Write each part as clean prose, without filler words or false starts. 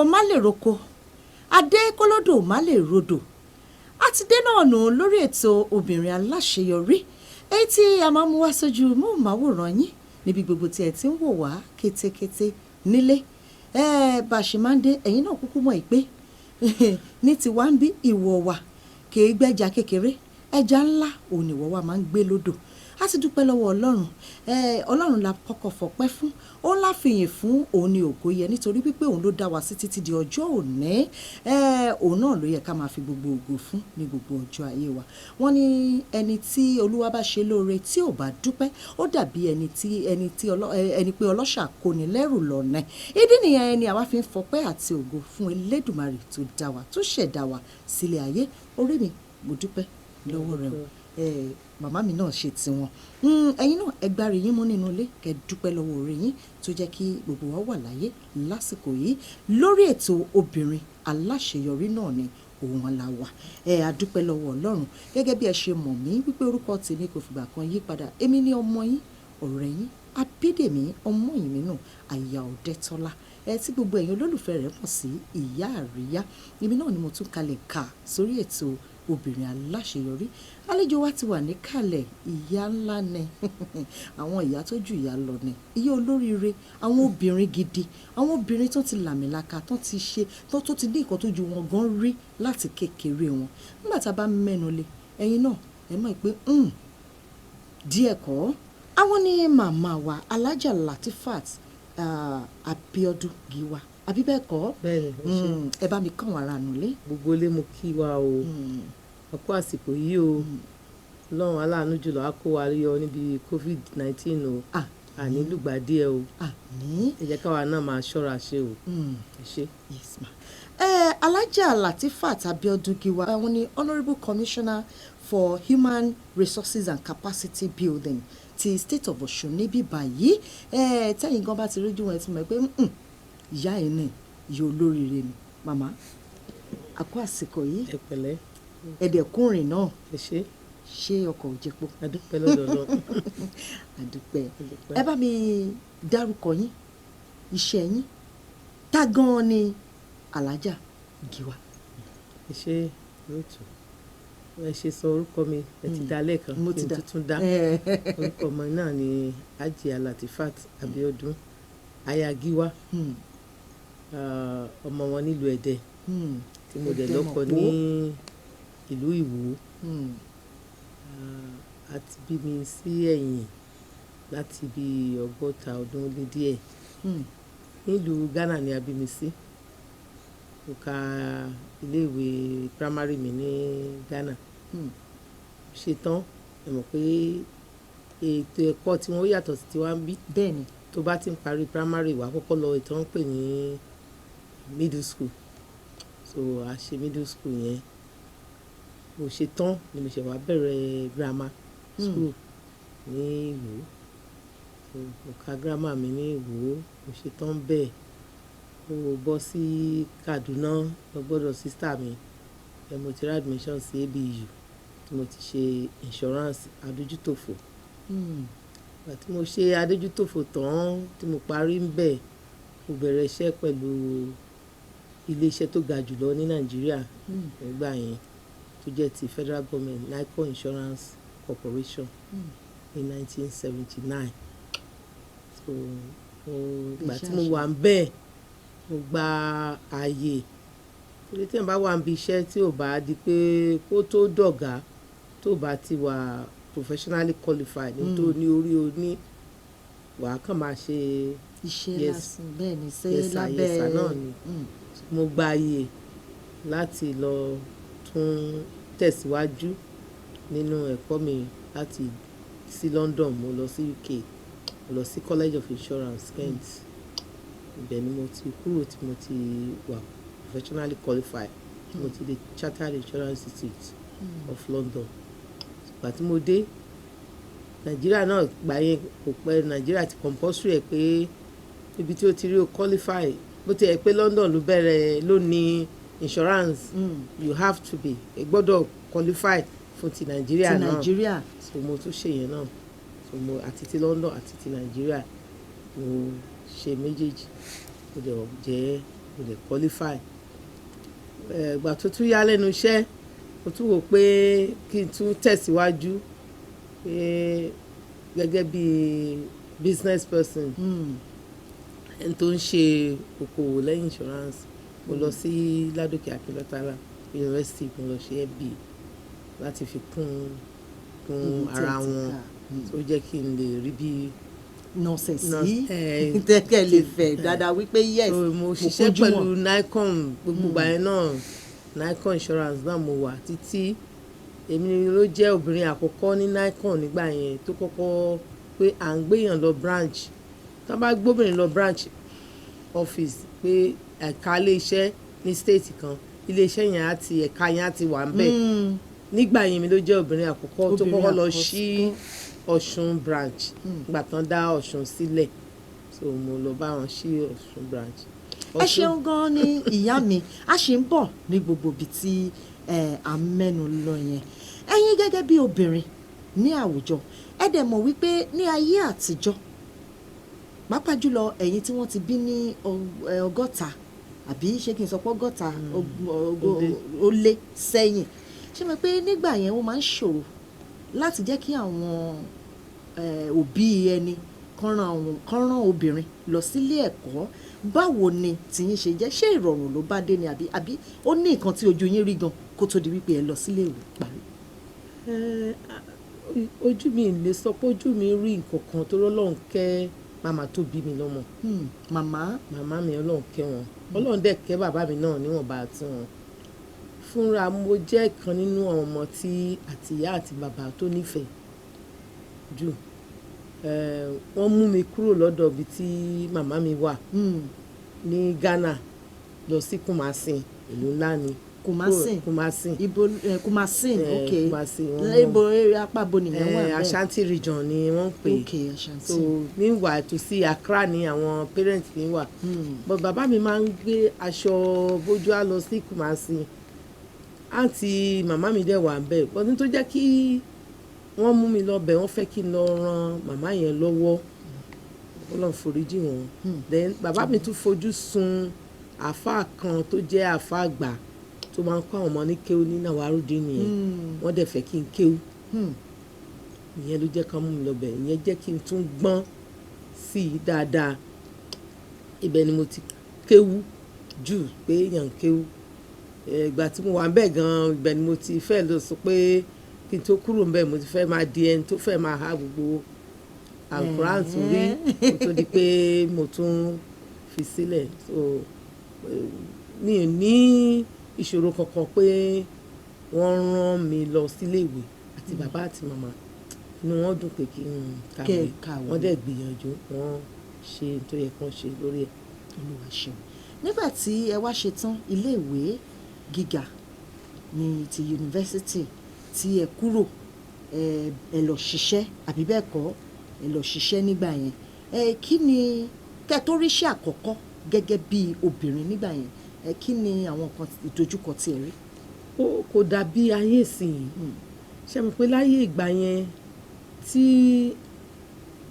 Kóróko má lè roko, adé kólódò má lè rodò. A ti dé náà nù lórí ètò Obìnrin Aláṣeyọrí, èyí tí a máa mú wá sójú móhùnmáwòrán yín níbi gbogbo tí ẹ ti ń wò wá kétékété nílé. Ẹ bá a ṣe máa ń dé, ẹ̀yin náà kúkú mọ̀ pé ní tiwa ń bí, ìwọ̀ wà kì í gbẹ́ja kékeré, ẹja ńlá òun ìwọ̀ wa máa ń gbé lódò. A ti dúpẹ́ lọ́wọ́ Ọlọ́run. Ọlọ́run la kọ́kọ́ fọpẹ́ fún, òun la fìyìn fún, òun ni ògo yẹ, nítorí wípé òun ló dá wa sí títí di ọjọ́ òní. Òun náà ló yẹ ká máa fi gbogbo ògo fún ní gbogbo ọjọ́ ayé wa. Wọ́n ní ẹni tí Olúwa bá ṣe lóore tí ò bá dúpẹ́, ó dàbí ẹni pé ọlọ́ṣà kò ní lẹ́rù lọ́nà. Ìdí nìyẹn ẹni àwa fi ń fọpẹ́ àti ògo fún Elédùmarè tó dá wa, tó ṣẹ̀dá wa sílé ayé. Orí mi, mo dúpẹ́ lọ́wọ́ rẹ o. Màmá mi náà ṣe tiwọn. Ẹ̀yin náà, ẹ gbárí yín mú nínú ilé, kẹ́ dúpẹ́ lọ́wọ́ orí yín tó jẹ́ kí gbogbo wa wà láyé lásìkò yìí. Lórí ètò Obìnrin Aláṣeyọrí náà ni òun la wà. Ẹ a dúpẹ́ lọ́wọ́ Ọlọ́run. Gẹ́gẹ́ bí ẹ ṣe mọ̀ mí wípé orúkọ tèmi kò fìgbà kan yí padà, èmi ní ọmọ yín, ọ̀rẹ́ yín, Abídèmí Ọmọyìnmínú, aya Ọ̀dẹ́tọ́lá, ẹ tí gbogbo ẹ̀yin olólùfẹ́ rẹ̀ mọ̀ sí Ìyá Àríyá. Èmi náà ni mo tún kalẹ̀ kà sórí ètò Obìnrin Aláṣeyọrí. Àlejò wa ti wà níkàlẹ̀. Ìyá ńlá ni, àwọn ìyá tó ju ìyá lọ ni, ìyá olóríire, àwọn obìnrin gidi, àwọn obìnrin tó ti làmìlaka, tó ti ṣe, tó ti ní nǹkan tó ju wọn gan rí láti kékeré wọn. Nígbà tá a bá mẹ́nu lé, ẹ̀yin náà ẹ mọ̀ pé díẹ̀ kọ́. Àwọn ní màmá wa, Alhaja Latifat Abiodun Giwa, àbí bẹ́ẹ̀ kọ́? Bẹ́ẹ̀ni, ẹ ṣé. Ẹ bá mi kàn wọ́n ara nulẹ̀. Gbogbo ilé, mo kí wa o. Ẹ kú àsìkò yìí o. Ọlọ́run aláàánú jùlọ á kó wa yọ níbi COVID-19 o. Àní lùgbàdì ẹ o. Àmín. Ẹ jẹ́ káwa náà máa ṣọ́ra ṣe o. Ẹ ṣé. Yes ma. Alhaja Latifat Abiodun Giwa, àwọn ni Honourable Commissioner for Human Resources and Capacity Building ti State of Ọ̀ṣun níbí báyìí. Tẹ́yìn gan bá ti rójú wọn, ẹ ti mọ̀ pé ìyá ẹ̀ ní ìyá olóríire ni. Màmá, àkó àsìkò yìí. Ẹ pẹ̀lẹ́. Ẹ̀dẹ̀kùnrin náà. Ẹ ṣé. Ṣé ọkọ̀ ò jẹpo? A dúpẹ́ lọ́dọ̀ Ọlọ́run. Àdúpẹ́. A dúpẹ́. Ẹ bá mi dárúkọ yín, iṣẹ́ yín, tá gan-an ni Alhaja Giwa? Ẹ ṣé lóòtú. Ẹ ṣe sọ orúkọ mi, ẹ ti dá lẹ́ẹ̀kan. Mo kí ti n dá. Tuntun dá orúkọ ọmọ náà ní Hajia Latifat Abiodun, aya Giwa, ọmọ wọn nílùú Ẹdẹ tí mo dẹ̀ Ẹdẹ lọ́kọ Mọ̀pó. ní ìlú Ìwó. A ti bí mi sí ẹ̀yìn láti bí 60 ọdún lé díẹ̀. Nílùú Ghana ni a bí mi sí. Mo ka iléèwé primary mi ní Ghana. Ṣetán, ẹ mọ̀ pé ètò ẹ̀kọ́ tí wọ́n yàtọ̀ sí tiwa ń bí. Bẹ́ẹ̀ni. Tó bá ti ń parí primary, wà á kọ́kọ́ lọ ètò wọn ń pè ní middle school. So a ṣe middle school yẹn, mo ṣe tán ni mo ṣe wá bẹ̀rẹ̀ grammar school ní Ìwó. So mo ka grammar mi ní Ìwó, mo ṣe tán bẹ́ẹ̀, mo bọ́ sí Kaduna lọ gbọ́dọ̀ sister mi ẹ. Mo ti rí admission sí ABU tí mo ti ṣe insurance, adójútòfò. Ìgbà tí mo ṣe adójútòfò tán, tí mo parí ń bẹ̀, mo bẹ̀rẹ̀ iṣẹ́ pẹ̀lú ilé iṣẹ́ tó ga jùlọ ní Nàìjíríà nígbà yẹn, tó jẹ́ ti federal government, NAICO Insurance Corporation, ní 1979. So mo ìgbà tí mo wà ń bẹ̀, mo gba ààyè, torí tí èèyàn bá wà níbi iṣẹ́, tí ò bá di pé kó tó dọ̀gá, tó bá ti wà professionally qualified ní tó ní orí o ní, wàá kàn máa ṣe iṣẹ́ yes, lásán. Bẹ́ẹ̀ ni, ṣé yes sir, lábẹ́ yes sir náà ni. Mo gba ààyè láti lọ tún tẹ̀síwájú nínú ẹ̀kọ́ mi láti sí London. Mo lọ sí UK, mo lọ sí College of Insurance, Kent. Ibẹ̀ ni mo ti kúrò tí mo ti wà professionally qualified, tí mo ti di Chartered Insurance Institute of London. Ìgbà tí mo dé Nàìjíríà náà, gbà yẹn kò pẹ́, Nàìjíríà ti compulsory ẹ̀ pé ibi tí o ti rí o qualify, bó ti yẹ pé London ló bẹ̀rẹ̀ ló ní insurance, you have to be, ẹ gbọ́dọ̀ qualify fún ti Nàìjíríà ti náà. Nàìjíríà. So mo tún ṣe yẹn náà. So mo àti ti London àti ti Nàìjíríà, mo ṣe méjèèjì, mo dẹ̀ jẹ́ Mo lè qualify. Ìgbà tó tún yá lẹ́nu iṣẹ́, mo tún wò pé kí n tún tẹ̀síwájú pé gẹ́gẹ́ bí business person, ẹni tó ń ṣe okòwò lẹ́yìn insurance. Mo lọ sí Ládòkè Akintola University, mo lọ ṣe MBA láti fi kún Ibi tí ẹ ara ti wọn kà. Tó jẹ́ kí n lè rí bí nọ́ọ̀sẹ̀ sí nurse, tẹ́kẹ̀ lè fẹ̀ dáadáa wípé yes, so mo ṣiṣẹ́ kúnjú pẹ̀lú wọn. Nicon gbogbo ìgbà yẹn náà. Nicon Insurance náà mo wà títí. Èmi ló jẹ́ obìnrin àkọ́kọ́ ní Nicon nígbà yẹn tó kọ́kọ́ pé à ń gbéyàn lọ branch. Tí wọ́n bá gbóbìnrin lọ branch office, pé ẹ̀ka ilé-iṣẹ́ ní state kan, ilé-iṣẹ́ yẹn á ti, ẹ̀ka yẹn á ti wà ń bẹ̀. Nígbà yẹn, mi ló jẹ́ obìnrin àkọ́kọ́ tó Obìnrin kọ́kọ́ lọ àkọ́kọ́. sí Ọ̀ṣun branch nígbà tán dá Ọ̀ṣun sílẹ̀. So mo lọ bá wọn sí Ọ̀ṣun branch. Ẹ ṣeun gan ni, ìyá mi. A ṣì ń bọ̀ ní gbogbo ibi tí à ń mẹ́nu lọ yẹn. Ẹ̀yin gẹ́gẹ́ bí obìnrin ní àwùjọ, ẹ dẹ̀ mọ̀ wípé ní ayé àtijọ́, pàápàá jùlọ ẹ̀yin tí wọ́n ti bí ní 60, àbí ṣé kí n sọ pé 60 Ó lé. ó lé sẹ́yìn, ṣé mo pé nígbà yẹn ó máa ń ṣòro láti jẹ́ kí àwọn òbí ẹni kán rán obìnrin lọ sílé ẹ̀kọ́. Báwo ni tìyín ṣe jẹ́? Ṣé ìrọ̀rùn ló bá dé ni, àbí ó ní nǹkan tí ojú yín rí gan kó tó di wípé ẹ lọ sílé ìwé parí? Ojú mi lè sọ pé ojú mi rí nǹkan kan tó rọ́lọ́run kẹ́ màmá tó bí mi lọ́mọ. Màmá. Màmá mi, Ọlọ́run kẹ́ wọn, Ọlọ́run dẹ̀ kẹ́ bàbá mi náà níwọ̀nba tí wọn fúnra. Mo jẹ́ kan nínú àwọn ọmọ tí àti ìyá àti bàbá tó nífẹ̀ẹ́ jù. Wọ́n mú mi kúrò lọ́dọ̀ ibi tí màmá mi wà ní Ghana lọ sí Kumasi, ìlú ńlá ni. Kumasi. Kumasi. Ibo Kumasi? Ok. Kumasi, wọ́n mú Ibo apá bo nìyẹn wà bẹ́ẹ̀? Ashanti Region ni wọ́n ń pè. Ok, Ashanti. So meanwhile, to sí Accra ni àwọn parents mi wà, but bàbá mi máa ń gbé aṣọ bójú á lọ sí Kumasi. Àǹtí màmá mi dẹ̀ wà ń bẹ̀. Ọdún tó jẹ́ kí wọ́n mú mi lọ bẹ̀, wọ́n fẹ́ kí n lọ ran màmá yẹn lọ́wọ́. Ọlọ́run foríjì wọ́n. Then bàbá mi tún fojú sun àáfàá kan tó jẹ́ àáfàá àgbà tó máa ń kọ́ àwọn ọmọ ní kéwú ní Nàwárùdí nìyẹn. Wọ́n dẹ̀ fẹ́ kí n kéwú. Ìyẹn ló jẹ́ kán mú mi lọ bẹ̀. Ìyẹn jẹ́ kí n tún gbọ́n sí i dáadáa. Ibẹ̀ ni mo ti kéwú jù, pé èèyàn ń kéwú. Ìgbà tí mo wà ń bẹ̀ gan, ibẹ̀ ni mo ti fẹ́ lọ sọ pé kí n tó kúrò ń bẹ̀, mo ti fẹ́ máa di ẹni tó fẹ́ máa há gbogbo Alquran sórí kó tó di pé mo tún fi sílẹ̀. So mi ò ní ìṣòro kankan pé wọ́n rán mi lọ sílé ìwé. Àti bàbá àti màmá, inú wọn dùn pé kí n kàwé. Kẹ́ ẹ kàwé. Wọ́n dẹ̀ gbìyànjú, wọ́n ṣe ohun tó yẹ kí wọ́n ṣe lórí ẹ̀. Olúwa ṣeun. Nígbà tí ẹ wá ṣe tán iléèwé gíga ní ti yunifásitì tí ẹ kúrò, ẹ lọ ṣiṣẹ́, àbí bẹ́ẹ̀ kọ́? Ẹ lọ ṣiṣẹ́ nígbà yẹn. Ẹ kí ni kẹ́ tó ríṣẹ́ àkọ́kọ́ gẹ́gẹ́ bí obìnrin nígbà yẹn, ẹ kí ni àwọn nǹkan ìdojúkọ tí ẹ rí? Ó kò dàbí ayé ìsìn. Ṣé mo pé láyé ìgbà yẹn, tí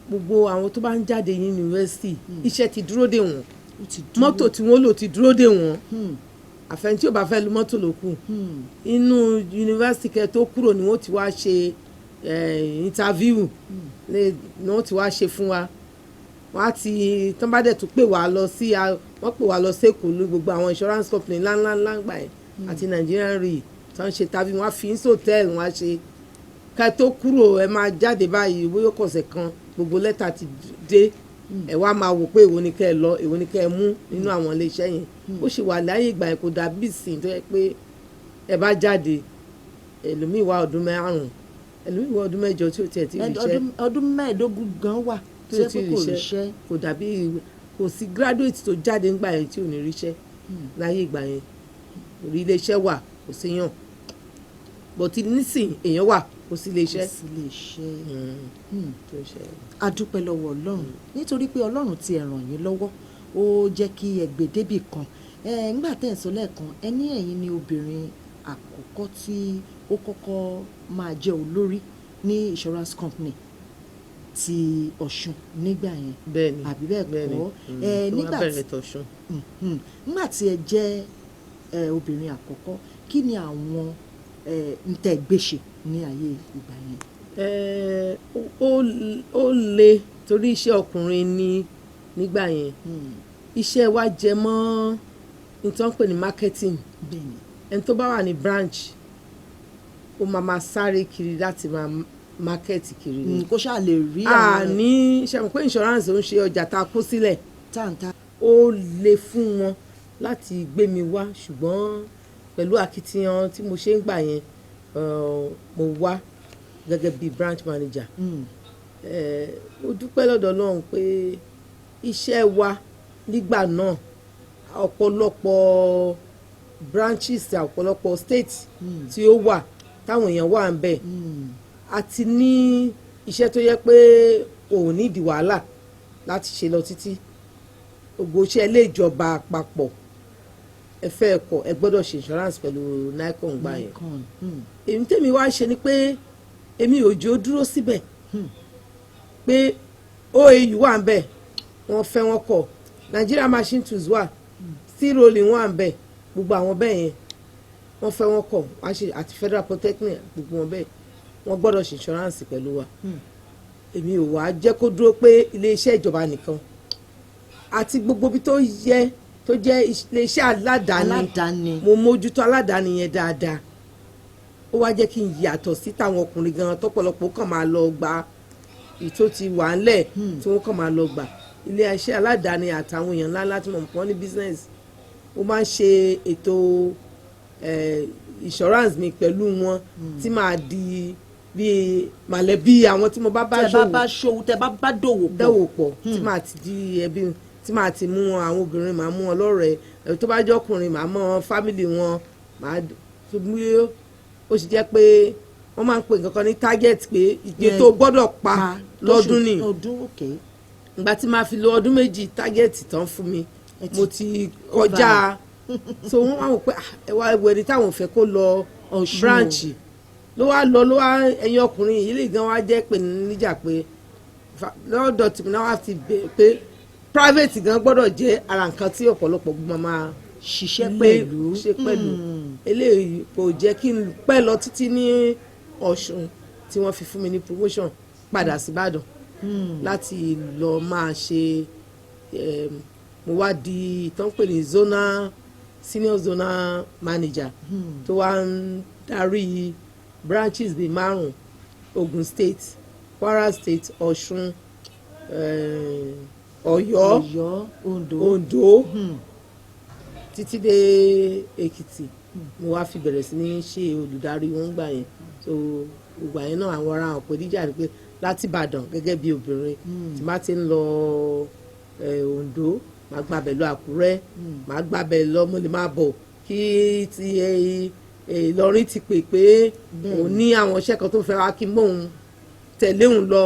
gbogbo àwọn tó bá ń jáde yunifásitì, iṣẹ́ ti dúró dè wọ́n. Ó ti dúró. Mọ́tò tí wọ́n lò ti dúró dè wọ́n. Àfẹn tí ò bá fẹ́ lu mọ́tò ló kù. Inú yunifásitì kẹ́ tó kúrò ni wọ́n ti wá ṣe interview ni wọ́n ti wá ṣe fún wa. Wọ́n á ti tán bá dẹ̀ tún pè wá lọ sí, wọ́n pè wá lọ sẹ́kọ̀ọ́ ní gbogbo àwọn insurance company ńláńlá ńlá gbà yẹn àti Nigerian Re tán ṣe tàbí wọ́n á fi ń sòtẹ́ẹ̀lì, wọ́n á ṣe ká tó kúrò. Ẹ máa jáde báyìí, bóyá kọ̀ọ̀sẹ̀ kan, gbogbo lẹ́tà ti dé. Ẹ wá máa wò pé èwo ni kẹ́ ẹ lọ, èwo ni kẹ́ ẹ mú nínú àwọn iléeṣẹ́ yẹn. Ó ṣe wà láyé ìgbà yẹn, kò dàbí ìsìn tó yẹ pé ẹ bá jáde, ẹlòmíì wá ọdún 5, ẹlòmíì wá ọdún 8 tí ó tiẹ̀ ti ríṣẹ́. Ọdún 15 gan wà tí tó ó yẹ ti pé kò ríṣẹ́. ríṣẹ́. Kò dàbí, kò sí graduate tó jáde ńgbà yẹn tí ò ní ríṣẹ́ láyé ìgbà yẹn. Orí iléeṣẹ́ wà, kò sí yàn, but nísìn èèyàn wà, kò sí iléeṣẹ́. Kò sí iléeṣẹ́. Tó ń ṣe. A dúpẹ́ lọ́wọ́ Ọlọ́run nítorí pé Ọlọ́run ti ẹ̀ ràn yín lọ́wọ́, ó jẹ́ kí ẹ gbé débì kan. Ẹ ńgbà tẹ́ ẹ̀ sọ lẹ́ẹ̀kan, ẹ ní ẹ̀yin ni obìnrin àkọ́kọ́ tí ó kọ́kọ́ máa jẹ́ olórí ní insurance company. ti Ọ̀ṣun nígbà yẹn. Bẹ́ẹ̀ni. Àbí bẹ́ẹ̀ Bẹ́ẹ̀ni. kọ́? Tó wá Nígbà tí bẹ̀rẹ̀ tọ̀ṣun. Nígbà tí ẹ jẹ́ obìnrin àkọ́kọ́, kí ni àwọn ń tẹ́ gbé ṣe ní ayé ìgbà yẹn? Ó le torí iṣẹ́ ọkùnrin ni nígbà yẹn. Iṣẹ́ wa jẹ mọ́ ní tí wọ́n ń pè ní marketing. Ẹni tó bá wà ní branch, ó máa máa sáré kiri láti máa market kiri ni. Kó ṣáà lè rí A àwọn ní ṣe mọ̀ pé insurance ò ń ṣe ọjà tá a kó sílẹ̀. Táǹtà. Ó le fún wọn láti gbé mi wá, ṣùgbọ́n pẹ̀lú akitiyan tí mo ṣe ń gbà yẹn, mo wá gẹ́gẹ́ bí branch manager. Mo dúpẹ́ lọ́dọ̀ Ọlọ́run pé iṣẹ́ wa nígbà náà, ọ̀pọ̀lọpọ̀ branches, ọ̀pọ̀lọpọ̀ state tí ó wà táwọn èèyàn wà ń bẹ̀, a ti ní iṣẹ́ tó yẹ pé kò nídìí wàhálà láti ṣe lọ títí. Gbogbo iṣẹ́ ilé ìjọba àpapọ̀, ẹ fẹ́ ẹ̀kọ́, ẹ gbọ́dọ̀ ṣe insurance pẹ̀lú NICON gbà yẹn. NICON. Èmi tèmi wá ṣe ni pé èmi ò jó dúró síbẹ̀ pé OAU wà ń bẹ̀, wọ́n fẹ́ wọn kọ̀, Nigeria Machine Tools wà, Steel Rolling wà ń bẹ̀, gbogbo àwọn bẹ́ẹ̀ yẹn, wọ́n fẹ́ wọn kọ̀, wọ́n á ṣe, àti Federal Polytechnic, gbogbo wọn bẹ́ẹ̀, wọ́n gbọ́dọ̀ ṣe insurance pẹ̀lú wa. Èmi ò wá jẹ́ kó dúró pé iléeṣẹ́ ìjọba nìkan, àti gbogbo ibi tó yẹ tó jẹ́ iléeṣẹ́ aládàáni. Aládàáni. Mo mójútó aládàáni yẹn dáadáa. Ó wá jẹ́ kí n yàtọ̀ sí táwọn ọkùnrin gan tọ́pọ̀lọpọ̀ kàn máa lọ gba ìtó ti wà ńlẹ̀ tí wọ́n kàn máa lọ gbà ilé iṣẹ́ aládàáni àtàwọn èèyàn ńláńlá tí mo mọ̀ wọ́n ní business. Ó máa ń ṣe ètò insurance mi pẹ̀lú wọn tí màá di bíi mọ̀lẹ́bí àwọn tí mo bá bá tẹ bá ṣòwò. Bá ṣòwò, tẹ bá bá dòwò pọ̀. Dẹ́wò pọ̀, tí màá ti di ẹbí, tí màá ti mú wọn, àwọn obìnrin màá mú wọn lọ́rẹ̀ẹ́, tó bá jẹ́ ọkùnrin, màá mọ family wọn. Màá tó mú ó sì jẹ́ pé wọ́n máa ń pè nǹkan kan ní target pé iye tó gbọ́dọ̀ pa lọ́dún ni. Ọdún, ok. Ìgbà tí màá fi lo ọdún 2, target tán fún mi, Ẹ ti mo ti kọjá. So wọ́n wá wò pé, ah, ẹ wá wo ẹni táwọn ò fẹ́ kó lọ Ọ̀ṣun. branch ló wá lọ, ló wá ẹ̀yin ọkùnrin yìí lè gan wá jẹ́ pé níjà pé lọ́dọ̀ tìmí náà wá ti bẹ̀ pé private gan gbọ́dọ̀ jẹ́ ara nǹkan tí ọ̀pọ̀lọpọ̀ gbọ́n máa ṣiṣẹ́ lé pẹ̀lú. Ṣe pẹ̀lú. Eléyìí kò jẹ́ kí n pẹ́ lọ títí ní Ọ̀ṣun tí wọ́n fi fún mi ní promotion padà sí Ìbàdàn láti lọ máa ṣe mo wá di ìtàn pè ní zonal, senior zonal manager tó wá ń darí branches bíi márùn: Ogun State, Kwara State, Ọ̀ṣun, Ọ̀yọ́, Ọ̀yọ́, Oǹdó, Oǹdó títí dé Èkìtì. Mo wá fi bẹ̀rẹ̀ sí ní ṣe olùdarí wọn gbà yẹn. So gbogbo àyẹn náà, àwọn ará àwọn pèníjà ni pé láti Ìbàdàn, gẹ́gẹ́ bí obìnrin, tí má ti ń lọ Oǹdó, màá gbàbẹ̀ lọ Àkúrẹ́, màá gbàbẹ̀ lọ, mo lè máa bọ̀ kí ti Ìlọrin ti pè pé òun ní àwọn iṣẹ́ kan tó fẹ́ wá kí mò ń tẹ̀lé òun lọ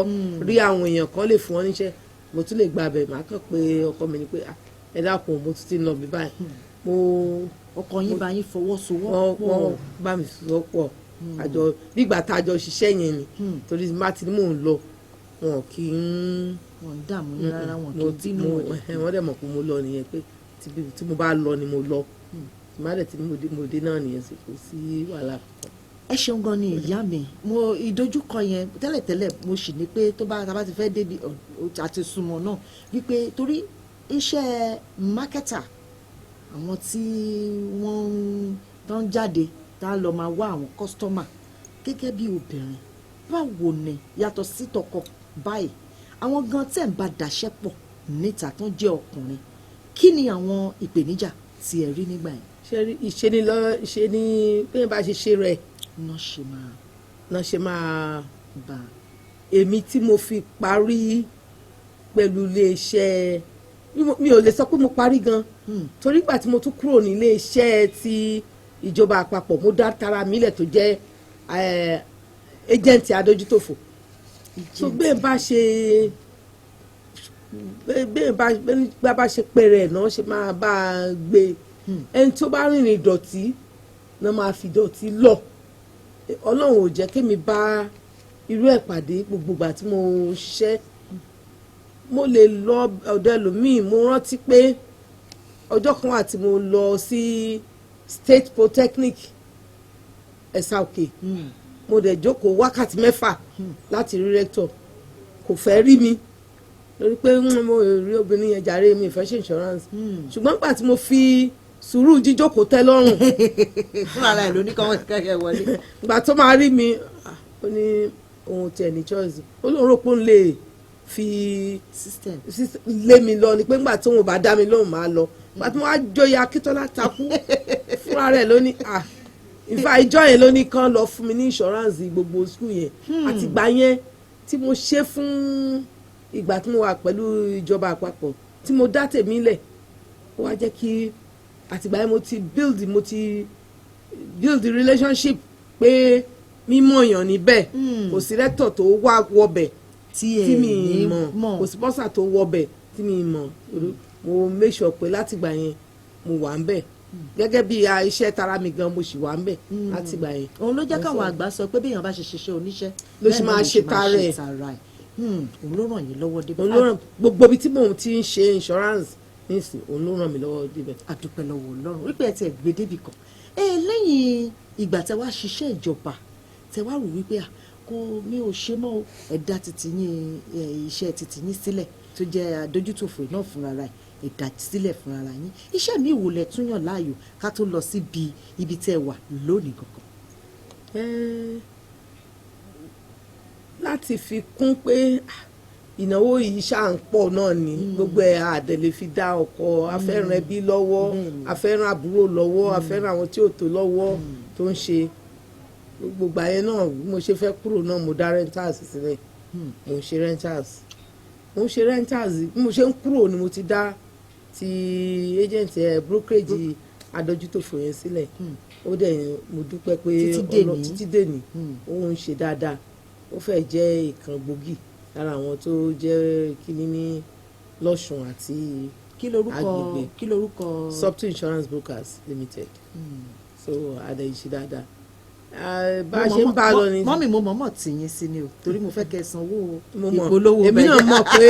rí àwọn èèyàn kan lè fún ọ níṣẹ́, mo tún lè gbàbẹ̀. Màá kàn pé ọkọ mi ni pé, "Ah, ẹ dákun, mo tún ti ń lọ bí báyìí." Mo Ọkọ yín bá yín fọwọ́sowọ́pọ̀? Wọ́n bá mi sọ́pọ̀, àjọ nígbà tá a jọ ṣiṣẹ́ yẹn ni, torí má ti ní mò ń lọ, wọn kì í Wọn ń dààmú yín rárá, wọn kì mo í bínú? Wọn wọ́n dẹ̀ mọ̀ pé mo lọ nìyẹn, pé tí mo bá lọ ni mo lọ, tí má dẹ̀ tí mo dé, mo dé náà nìyẹn, sì kò sí wàhálà kankan. Ẹ ṣeun gan ni, ìyá mi. Mo ìdojúkọ yẹn tẹ́lẹ̀tẹ́lẹ̀, mo sì ní pé tó bá tá a bá ti fẹ́ débi àti súnmọ́ náà, wípé torí iṣẹ́ marketer, àwọn tí wọ́n ń tán jáde tá a lọ máa wá àwọn customer, gẹ́gẹ́ bí obìnrin, báwo ni yàtọ̀ sí tọkọ báyìí, àwọn gan tẹ̀ ń bá daṣẹ́ pọ̀ níta tán jẹ́ ọkùnrin, kí ni àwọn ìpèníjà tí ẹ rí nígbà yẹn? Ṣe rí, ìṣe ni lọ ṣe ni bẹ́ẹ̀ bá ṣe ṣe rẹ̀ náà ṣe máa náà ṣe máa bá. Èmi tí mo fi parí pẹ̀lú iléeṣẹ́, mi ò lè sọ pé mo parí gan, torí ìgbà tí mo tún kúrò ní iléeṣẹ́ ti ìjọba àpapọ̀, mo dá tara mi lẹ̀ tó jẹ́ agent adójútòfò. So bẹ́ẹ̀ bá ṣe pẹ̀rẹ̀ ẹ̀ náà ṣe máa bá a gbé. Ẹni tó bá rìnrìn ìdọ̀tí náà máa fi ìdọ̀tí lọ. Ọlọ́run ò jẹ́ kémi bá irú ẹ̀ pàdé. Gbogbo ìgbà tí mo ṣiṣẹ́, mo lè lọ ọ̀dọ̀ ẹlòmíì. Mo rántí pé ọjọ́ kan wà tí mo lọ sí State Polytechnic, Ẹ̀sà Òkè. Mo dẹ̀ jókòó wákàtí 6 láti rí rector. Kò fẹ́ rí mi lórí pé mo rí obìnrin yẹn jàre, mi ì fẹ́ ṣe insurance. Ṣùgbọ́n nígbà tí mo fi sùúrù jíjókòó tẹ́ lọ́rùn, Fúnra ẹ̀ ló ní kọ́ kẹ́kẹ́ wọlé. Ìgbà tó máa rí mi, ah, ó ní òun tiẹ̀ ní choice, ó lóun rò pé òun lè fi System. lé mi lọ ni, pé ńgbà tí òun ò bá dá mi lóhùn, máa lọ. Ìgbà tí mo wá joyè Akíntọ́lá takú, fúnra rẹ̀ ló ní, ah, ìfà ìjọ yẹn ló ní kán lọ fún mi ní insurance gbogbo school yẹn. Àtìgbà yẹn tí mo ṣe fún ìgbà tí mo wà pẹ̀lú ìjọba àpapọ̀, tí mo dá tèmi lẹ̀, ó wá jẹ́ kí àtìgbà yẹn mo ti build relationship pé mímọ̀ èèyàn níbẹ̀. Kò sí rector tó wá wọbẹ̀ tí ẹ tí mi ní mọ̀, kò sí bursar tó wọbẹ̀ tí mi mọ̀. Mo make sure pé látìgbà yẹn mo wà ń bẹ̀ gẹ́gẹ́ bí iṣẹ́ tara mi gan, mo sì wà ń bẹ̀ látìgbà yẹn. Òun ló jẹ́ káwọn àgbà sọ pé béèyàn bá ṣe ṣiṣẹ́ oníṣẹ́ ló ṣe bẹ́ẹ̀ náà máa ló ṣe tara ẹ̀. Tara ẹ̀. Òun ló ràn yín lọ́wọ́ débẹ̀. Òun ló ràn gbogbo ibi tí mò ń ti ń ṣe insurance nísìn, òun ló ràn mí lọ́wọ́ débẹ̀. Àdúpẹ́ lọ́wọ́ Ọlọ́run wípé ẹ ti ẹ̀ gbé débì kan. Ẹ lẹ́yìn ìgbà tẹ wá ṣiṣẹ́ ìjọba, tẹ wá rò wípé à kò mi ò ṣe mọ́ o, ẹ dá titi yín ẹ, iṣẹ́ titi yín sílẹ̀ tó jẹ́ adójútòfò náà fúnra rẹ̀, ẹ dá sílẹ̀ fúnra yín. Iṣẹ́ mi wò lẹ tún yàn láàyò ká tó lọ síbi ibi tẹ́ wà lónìí gangan? Láti fi kún pé ah, ìnáwó yìí ṣáà ń pọ̀ náà ni, gbogbo ẹ̀ àdẹ̀ fi dá ọkọ̀ afẹ́ràn ẹbí lọ́wọ́, afẹ́ràn àbúrò lọ́wọ́, afẹ́ràn àwọn tí ò tó lọ́wọ́ tó ń ṣe gbogbo ìgbà yẹn náà. Bí mo ṣe fẹ́ kúrò náà, mo dá rentals sílẹ̀. Mo ń ṣe rentals, mo ń ṣe rentals. Bí mo ṣe ń kúrò ni mo ti dá ti agent ẹ brokerage adójútòfò yẹn sílẹ̀. Ó dẹ̀ mo dúpẹ́ pé Títí dèní. Títí dèní, ó ń ṣe dáadáa. Ó fẹ́ jẹ́ ìkan gbòógì lára àwọn tó jẹ́ kíní ní lọ́ṣùn àti Kí lorúkọ agbègbè. Kí lorúkọ? Subtle Insurance Brokers Limited. So adé ṣe dáadáa. Ah, bá a ṣe ń bá a lọ ni. Mummy, mo mọ̀ọ́mọ̀ tì yín sí ni o, torí mo fẹ́ kẹ́ ẹ sanwó Mo mọ̀. ìpolówó Èmi náà bẹ́ẹ̀. mọ̀ pé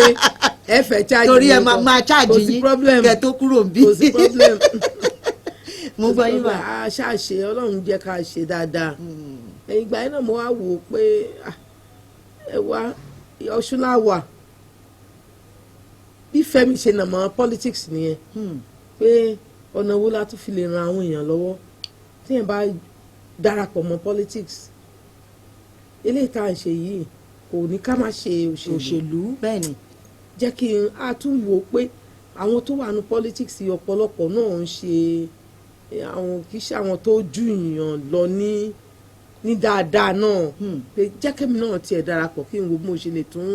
ẹ fẹ́ charge Torí ẹ mi máa kan. máa charge Kò sí yín problem. kẹ́ tó kúrò níbí. Kò sí problem. Mo gbọ́ yín mà. A ṣáà ṣe, Ọlọ́run jẹ́ ká ṣe dáadáa. Ẹ̀yìn ìgbà yẹn náà, mo wá wò ó pé ah, ẹ wá Ọ̀ṣun la wà. Bí Fẹ́mi ṣe nà mọ́ politics nìyẹn, pé ọ̀nà wo la tún fi lè ran àwọn èèyàn lọ́wọ́ tí yẹn bá darapọ̀ mọ́ politics. Eléyìí tá à ń ṣe yìí kò ní ká má ṣe òṣèlú. Òṣèlú, bẹ́ẹ̀ ni. Jẹ́ kí n á tún wò ó pé àwọn tó wà ní politics yìí, ọ̀pọ̀lọpọ̀ náà ń ṣe àwọn, kì í ṣe àwọn tó ju èèyàn lọ ní dáadáa náà, pé jẹ́ kémi náà tiẹ̀ darapọ̀ kí n wo bí mo ṣe lè tún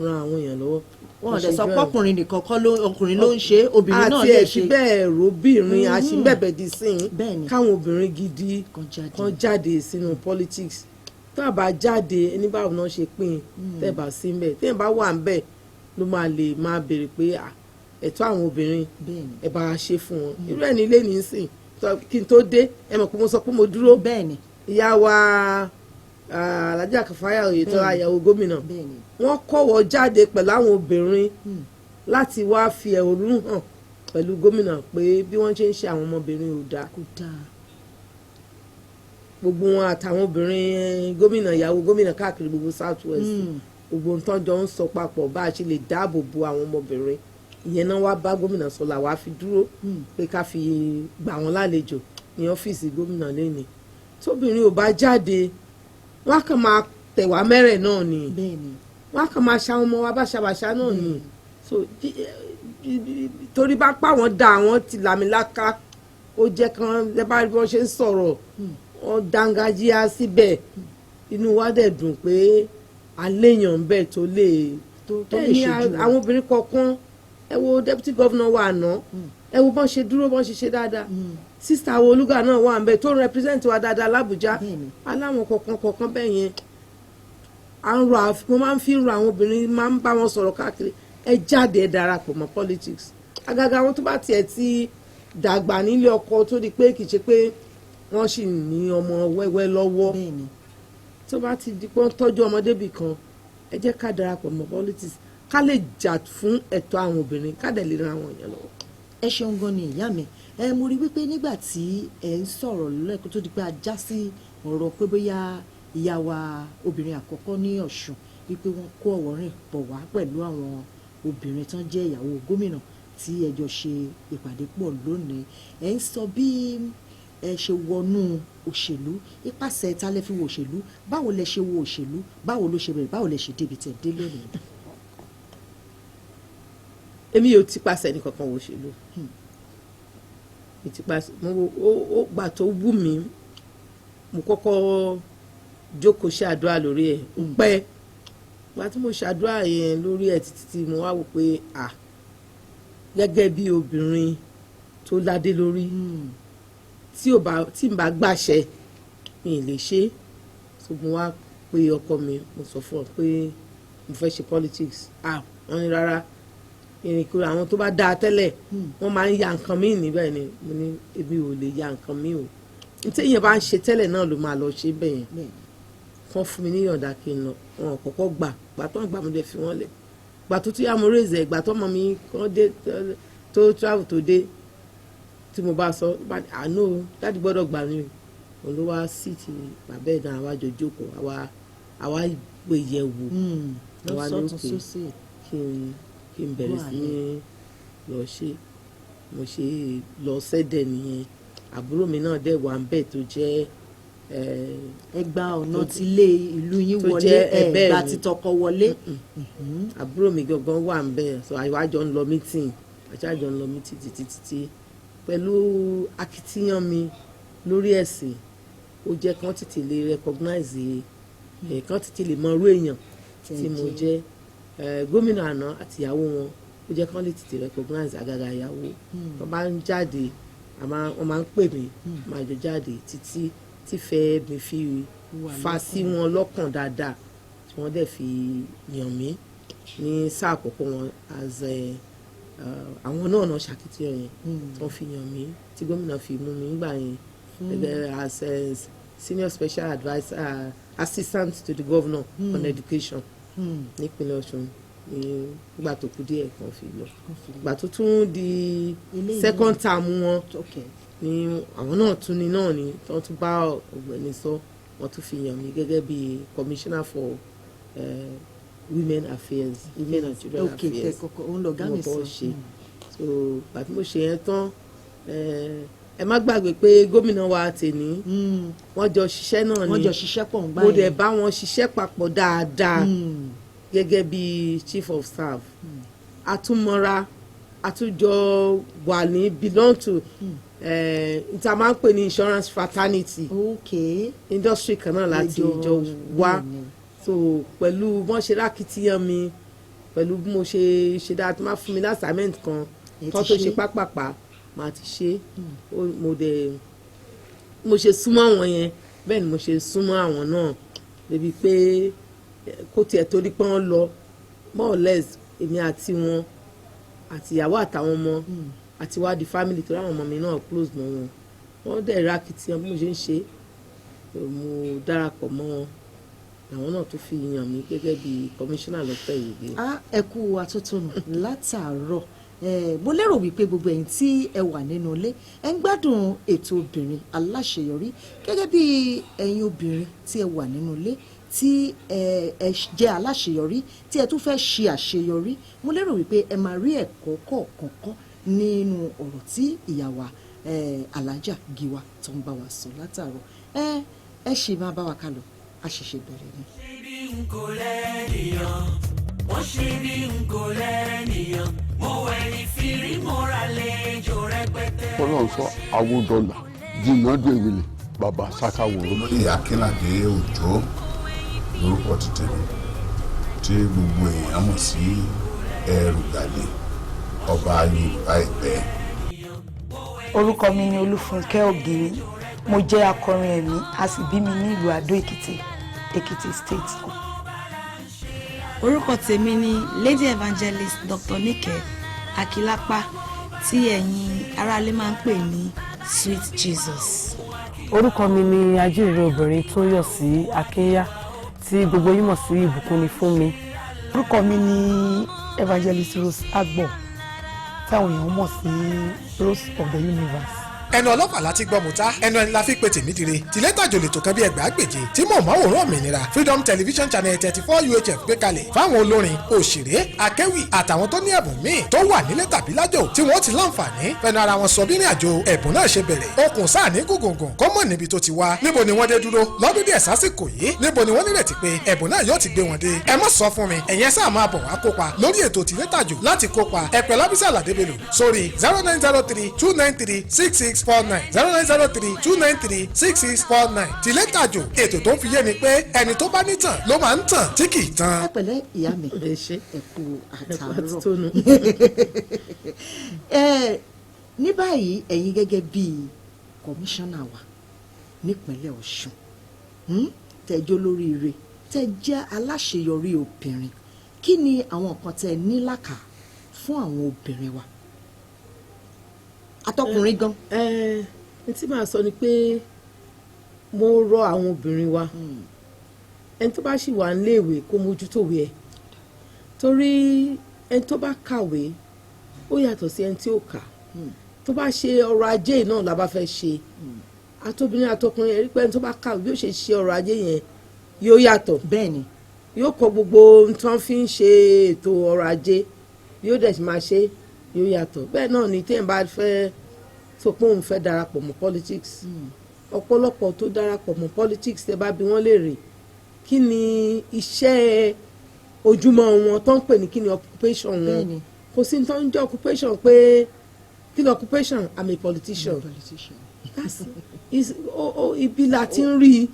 ran àwọn èèyàn lọ́wọ́. Wọn Mo ò dẹ̀ ṣe sọ join. pọ́kùnrin nìkan kọ́ ló, ọkùnrin ló ń ṣe é, obìnrin náà Àti lè ẹ̀ fi ṣe. bẹ́ẹ̀ róbìnrin àṣìbẹ̀bẹ̀ di sín Bẹ́ẹ̀ ni. káwọn obìnrin gidi kan jáde. Kan jáde sínú politics. Tó a bá jáde, ẹni báwo náà ṣe pín in, tẹ́ bá sí ń bẹ̀, tẹ́ bá wà ń bẹ̀ ló máa lè máa béèrè pé à, ẹ̀tọ́ àwọn obìnrin, Bẹ́ẹ̀ ni. ẹ bá a ṣe fún wọn. Irú ẹ̀ nílé nísìn, kí n tó dé, ẹ mọ̀ pé mo sọ pé mo dúró. Bẹ́ẹ̀ ni. Ìyá wa ah, Alhaja Kàfáyà Oyètọ́lá, Bẹ́ẹ̀ni. ìyàwó gómìnà, Bẹ́ẹ̀ ni. wọ́n kọ́wọ́ jáde pẹ̀lú àwọn obìnrin láti wá fi ẹ̀hónú hàn pẹ̀lú gómìnà pé bí wọ́n ṣe ń ṣe àwọn ọmọbìnrin ò dáa. Kò dáa. Gbogbo wọn àtàwọn obìnrin gómìnà, ìyàwó gómìnà káàkiri gbogbo South West, gbogbo nǹkan jọ ń sọ papọ̀ bá a ṣe lè dáàbò bo àwọn ọmọbìnrin. Ìyẹn náà wá bá gómìnà sọ làwa fi dúró pé ká fi gbà wọ́n lálejò ní ọ́fíìsì gómìnà lẹ́ni. Tóbìnrin ò bá jáde, wọ́n á kàn máa tẹ̀wá mẹ́rẹ̀ náà ni. Bẹ́ẹ̀ ni. Wọ́n á kàn máa ṣa ọmọ wa báṣabàṣá náà ni. So torí bá pa wọ́n da àwọn ti làmìlaka, ó jẹ́ kán ẹ bá rí bí wọ́n ṣe ń sọ̀rọ̀, wọ́n dángájíá síbẹ̀. Inú wa dẹ̀ dùn pé aléèyàn ń bẹ̀ tó lè tó lè bẹ́ẹ̀ ni. ṣojú wọn. Àwọn obìnrin kọ̀ọ̀kan, ẹ wo deputy governor wa àná, ẹ wo bọ́n ṣe dúró, bọ́n ṣe ṣe dáadáa. Sister wo Olúgà náà wà ń bẹ̀ tó ń represent wa dáadáa l'Ábùjá. Bẹ́ẹ̀ni. Aláwọn kọ̀ọ̀kan kọ̀ọ̀kan bẹ́ẹ̀ yẹn à ń rọ mo máa ń fi rọ àwọn obìnrin, máa ń bá wọn sọ̀rọ̀ káàkiri, ẹ jáde, ẹ darapọ̀ mọ́ politics. Àgàgà àwọn tó bá tiẹ̀ ti dàgbà nílé ọkọ, tó di pé kì í ṣe pé wọ́n sì ní ọmọ wẹ́wẹ́ lọ́wọ́. Bẹ́ẹ̀ni. Tó bá ti di pé wọ́n tọ́jú ọmọdé bì kan, ẹ jẹ́ ká darapọ̀ mọ́ politics, ká lè jà fún ẹ̀tọ́ àwọn obìnrin, ká dẹ̀ lè ran àwọn èèyàn lọ́wọ́. Ẹ ṣeun gan ni, ìyá mi. Ẹ mo rí wípé nígbà tí ẹ ń sọ̀rọ̀ lẹ́ẹ̀kan tó di pé a já sí ọ̀rọ̀ pé bóyá ìyá wa obìnrin àkọ́kọ́ ní Ọ̀ṣun, wípé wọ́n kó ọ̀wọ́ rìn bọ̀ wá pẹ̀lú àwọn obìnrin tán jẹ́ ìyàwó gómìnà tí ẹ jọ ṣe ìpàdé pọ̀ lónìí. Ẹ ń sọ bí ẹ ṣe wọnú òṣèlú, ipasẹ̀ ta lẹ fi wo òṣèlú, báwo lẹ ṣe wo òṣèlú, báwo ló ṣe bẹ̀rẹ̀, báwo lẹ ṣe débi tẹ̀ dé lónìí? Èmi ò ti pàṣẹ ní kankan wo òṣèlú. Mi ti pàṣẹ mo ó gbà tó wù mí, mo kọ́kọ́ jókòó ṣàdúrà lórí ẹ̀. Ó pẹ́ gbà tí mo ṣàdúrà yẹn lórí ẹ̀ títí tí mo wá wò pé, à, gẹ́gẹ́ bí obìnrin tó ládé lórí, tí ò bá tí n bá gbàṣẹ, mi ì lè ṣe é. So mo wá pe ọkọ mi, mo sọ fún ọ pé mo fẹ́ ṣe politics. Ah, wọ́n ní rárá, ìrìnkúrò àwọn tó bá dáa tẹ́lẹ̀, wọ́n máa ń ya nǹkan míì níbẹ̀ ni. Mo ní ebi ò lè ya nǹkan míì o, ní tí èèyàn bá ń ṣe tẹ́lẹ̀ náà ló máa lọ ṣe bẹ́ẹ̀ yẹn. Kán fún mi níyọ̀ǹda kí n lọ. Wọn ò kọ́kọ́ gbà. Gbà tó ń gbà, mo dẹ̀ fi wọ́n lẹ̀. Gbà tó tún yá, mo raise ẹ̀. Gbà tó ọmọ mi kàn dé, tó travel tó dé, tí mo bá sọ bá ní, àánú daddy gbọ́dọ̀ gbà mí. Òun ló wá sí ti bàbá ẹ̀ náà, àwa jọ jókòó, àwa gbé yẹ̀wò. Àwa ní lọ́sọ̀tún òkè sósì. Kí n bẹ̀rẹ̀ Go sí ní lọ ṣe. Mo ṣe lọ sẹ́dẹ̀ nìyẹn. Àbúrò mi náà dẹ̀ wà ń bẹ̀ tó jẹ́ Ẹ gba ọ̀nà tí ilé ìlú yín tó wọlé jẹ́ ẹ ẹ̀bẹ́ gba mi. títọkọ wọlé. Àbúrò mi gangan wà ń bẹ̀, so àwa jọ ń lọ meeting, àwa jọ ń lọ meeting títí títí. Pẹ̀lú akitiyan mi lórí ẹ̀sìn, ó jẹ́ kán tètè lè recognize ẹ̀, kán tètè lè mọ irú èèyàn tí mo jẹ́. Gómìnà àná àti ìyàwó wọn, ó jẹ́ kán lè tètè recognize, àgàgà ìyàwó. Wọ́n bá ń jáde, wọ́n máa ń pè mí, máa jọ jáde títí tífẹ́ mi fi Wà fa sí wọn lọ́kàn dáadáa, tí wọ́n dẹ̀ fi yàn mí ní sáà àkọ́kọ́ wọn as àwọn náà ṣàkitiyan yẹn tí wọ́n fi yàn mí, tí gómìnà fi mú mi nígbà yẹn gẹ́gẹ́ as a senior special adviser, assistant to the governor on education nípínlẹ̀ Ọ̀ṣun nígbà tó kù díẹ̀ kan fi lọ. Ìgbà tó tún di Eléyìí second term wọn ní àwọn náà tún ní náà ni tí wọ́n tún bá ọ̀gbẹ́ni sọ, wọ́n tún fi yàn mí gẹ́gẹ́ bí commissioner for women affairs, women and children Ok, tẹ affairs. kọ́kọ́ òun lọ̀gá mi Mo sọ. kọ́ ṣe. So ìgbà tí mo ṣe yẹn tán, ẹ má gbàgbé pé gómìnà wa tèní, wọ́n jọ ṣiṣẹ́ náà ni. Wọ́n jọ ṣiṣẹ́ pọ̀ ń gbá Mo dẹ̀ yẹn. bá wọn ṣiṣẹ́ papọ̀ dáadáa gẹ́gẹ́ bí chief of staff. Àtúmọ̀ra, àtúnjọ wà ní belong to n ta máa ń pè ní insurance fraternity. Industry kan náà láti jọ wá. So pẹ̀lú bọ́n ṣe lákìtìyàn mi, pẹ̀lú bí mo ṣe ṣe dáa, tó máa fún mi ní assignment kan Ẹ kán ti tó ṣe. ṣe pápápá, màá ti ṣe. Mo dẹ̀ mo ṣe súnmọ́ àwọn yẹn, bẹ́ẹ̀ ni mo ṣe súnmọ́ àwọn náà débi pé kó tiẹ̀ torí pé wọ́n lọ, more or less èmi àti wọn àti ìyàwó àtàwọn ọmọ àti wá di family, torí àwọn ọmọ mi náà close mọ́ wọn. Wọ́n dẹ̀ ra akitiyan bí mo ṣe ń ṣe. Mo darapọ̀ mọ́ wọn, àwọn náà tó fi yàn mí gẹ́gẹ́ bí commissioner lọ́tẹ̀ yìí. Ah, ẹ kú atótónu látàárọ̀. Mo lérò wípé gbogbo ẹ̀yin tí ẹ wà nínú ilé, ẹ ń gbádùn ètò obìnrin aláṣeyọrí. Gẹ́gẹ́ bí ẹ̀yin obìnrin tí ẹ wà nínú ilé, tí ẹ jẹ́ aláṣeyọrí, tí ẹ tún fẹ́ ṣe àṣeyọrí, mo lérò wípé ẹ máa rí ẹ̀kọ́ kọ̀ọ̀kan kọ́ nínú ọ̀rọ̀ tí ìyá wa Alhaja Giwa tó ń bá wa sọ látàárọ̀. Ẹ ṣì máa bá wa kálọ, a ṣẹ̀ṣẹ̀ bẹ̀rẹ̀ ni. Ṣe bí n kò lẹ́nìyàn, wọ́n ṣe bí n kò lẹ́nìyàn, mo wẹ̀yìn fìrí, mo ra lẹ́jọ́ rẹpẹtẹ. Fọlọ́n sọ àwòdọ́là jìnnà dèwìlì bàbá sákàwòrò. Olóyè Akínládé Òjó lórúkọ ti tèmi, tí gbogbo èèyàn mọ̀ sí Ẹrùgàlè, ọba Yorùbá Ẹ̀pẹ́. Orúkọ mi ni Olúfúnkẹ́ Ògiri. Mo jẹ́ akọrin ẹ̀mí, a sì bí mi ní ìlú Àdó Èkìtì, Èkìtì State. Orúkọ tèmi ni Lady Evangelist Dr Nike Akilapa, tí ẹ̀yin aráalé máa ń pè ní Sweet Jesus. Orúkọ mi ni ajíhìnrere obìnrin Tóyọ̀sí Akínyà, tí gbogbo yín mọ̀ sí Ìbùkún ni fún mi. Orúkọ mi ni Evangelist Rose Agbo, táwọn èèyàn mọ̀ sí Rose of the Universe. Ẹnu ọlọ́pàá láti gbọ́ mọ́ta, ẹnu ẹni la fi pe tèmídire. Tìlétàjò lè tó kan bí 1000 tí mò ń máwòrán òmìnira Freedom Television channel 34 UHF gbé kalẹ̀ fáwọn olórin, òṣèré, akéwì àtàwọn tó ní ẹ̀bùn míì tó wà nílé tàbí lájò, tí wọ́n ti láǹfààní fẹnu ara wọn sọ bí ní àjò ẹ̀bùn náà ṣe bẹ̀rẹ̀. Okùn sáà ní gùngùngùn kó mọ̀ níbi tó ti wá. Níbo ni wọ́n dé dúró lọ́dún díẹ̀ sásìkò yìí? Níbo ni wọ́n nírètí pé ẹ̀bùn náà yóò ti gbé wọn dé? Ẹ má sọ fún mi, ẹ̀yin ẹ sáà máa bọ̀ wá kópa lórí ètò tìlétàjò. Láti kópa, ẹ pè Lábísí Àlàdé Bello sórí 09032936649, 09032936649. Tìlétàjò, ètò tó ń fi yé ni pé ẹni tó bá nítàn ló máa ń tàn tí kì í tán. Ẹ pẹ̀lẹ́, ìyá mi. Ẹ ṣé. Ẹ kú àtàárọ̀. Àtìtónu. Ẹ ní báyìí, ẹ̀yin gẹ́gẹ́ bíi kọmíṣánná wa nípínlẹ̀ Ọ̀ṣun, tẹ́ jẹ́ olóríire, tẹ́ jẹ́ aláṣeyọrí obìnrin, kí ni àwọn nǹkan tẹ́ ní làkà fún àwọn obìnrin wa, àtọkùnrin gan? Ẹ n tí màá sọ ni pé mo rọ àwọn obìnrin wa, ẹni tó bá sì wà níléèwé, kó mójútó ìwé ẹ̀, torí ẹni tó bá kàwé, ó yàtọ̀ sí ẹni tí ò kà. Tó bá ṣe ọrọ̀ ajé náà la bá fẹ́ ṣe, àtobìnrin àtọkùnrin, ẹ̀rí pé ẹni tó bá kàwé, bí ó ṣe ṣe ọrọ̀ ajé yẹn yóò yàtọ̀. Yóò kọ gbogbo ohun tí wọ́n fi ń ṣe ètò ọrọ̀ ajé, yóò dẹ̀ sì máa ṣe, yóò yàtọ̀. Bẹ́ẹ̀ náà ni téèyàn bá fẹ́ sọ pé òun fẹ́ darapọ̀ mọ́ politics. Ọ̀pọ̀lọpọ̀ tó darapọ̀ mọ́ politics, tẹ́ bá bi wọ́n léèrè kí ni iṣẹ́ ojúmọ́ wọn tó ń pè ní kí ni occupation wọn, kò sí ní tó ń jẹ́ occupation pé kí ni occupation. I'm a politician. Politician. Ibi la ti ń rí i.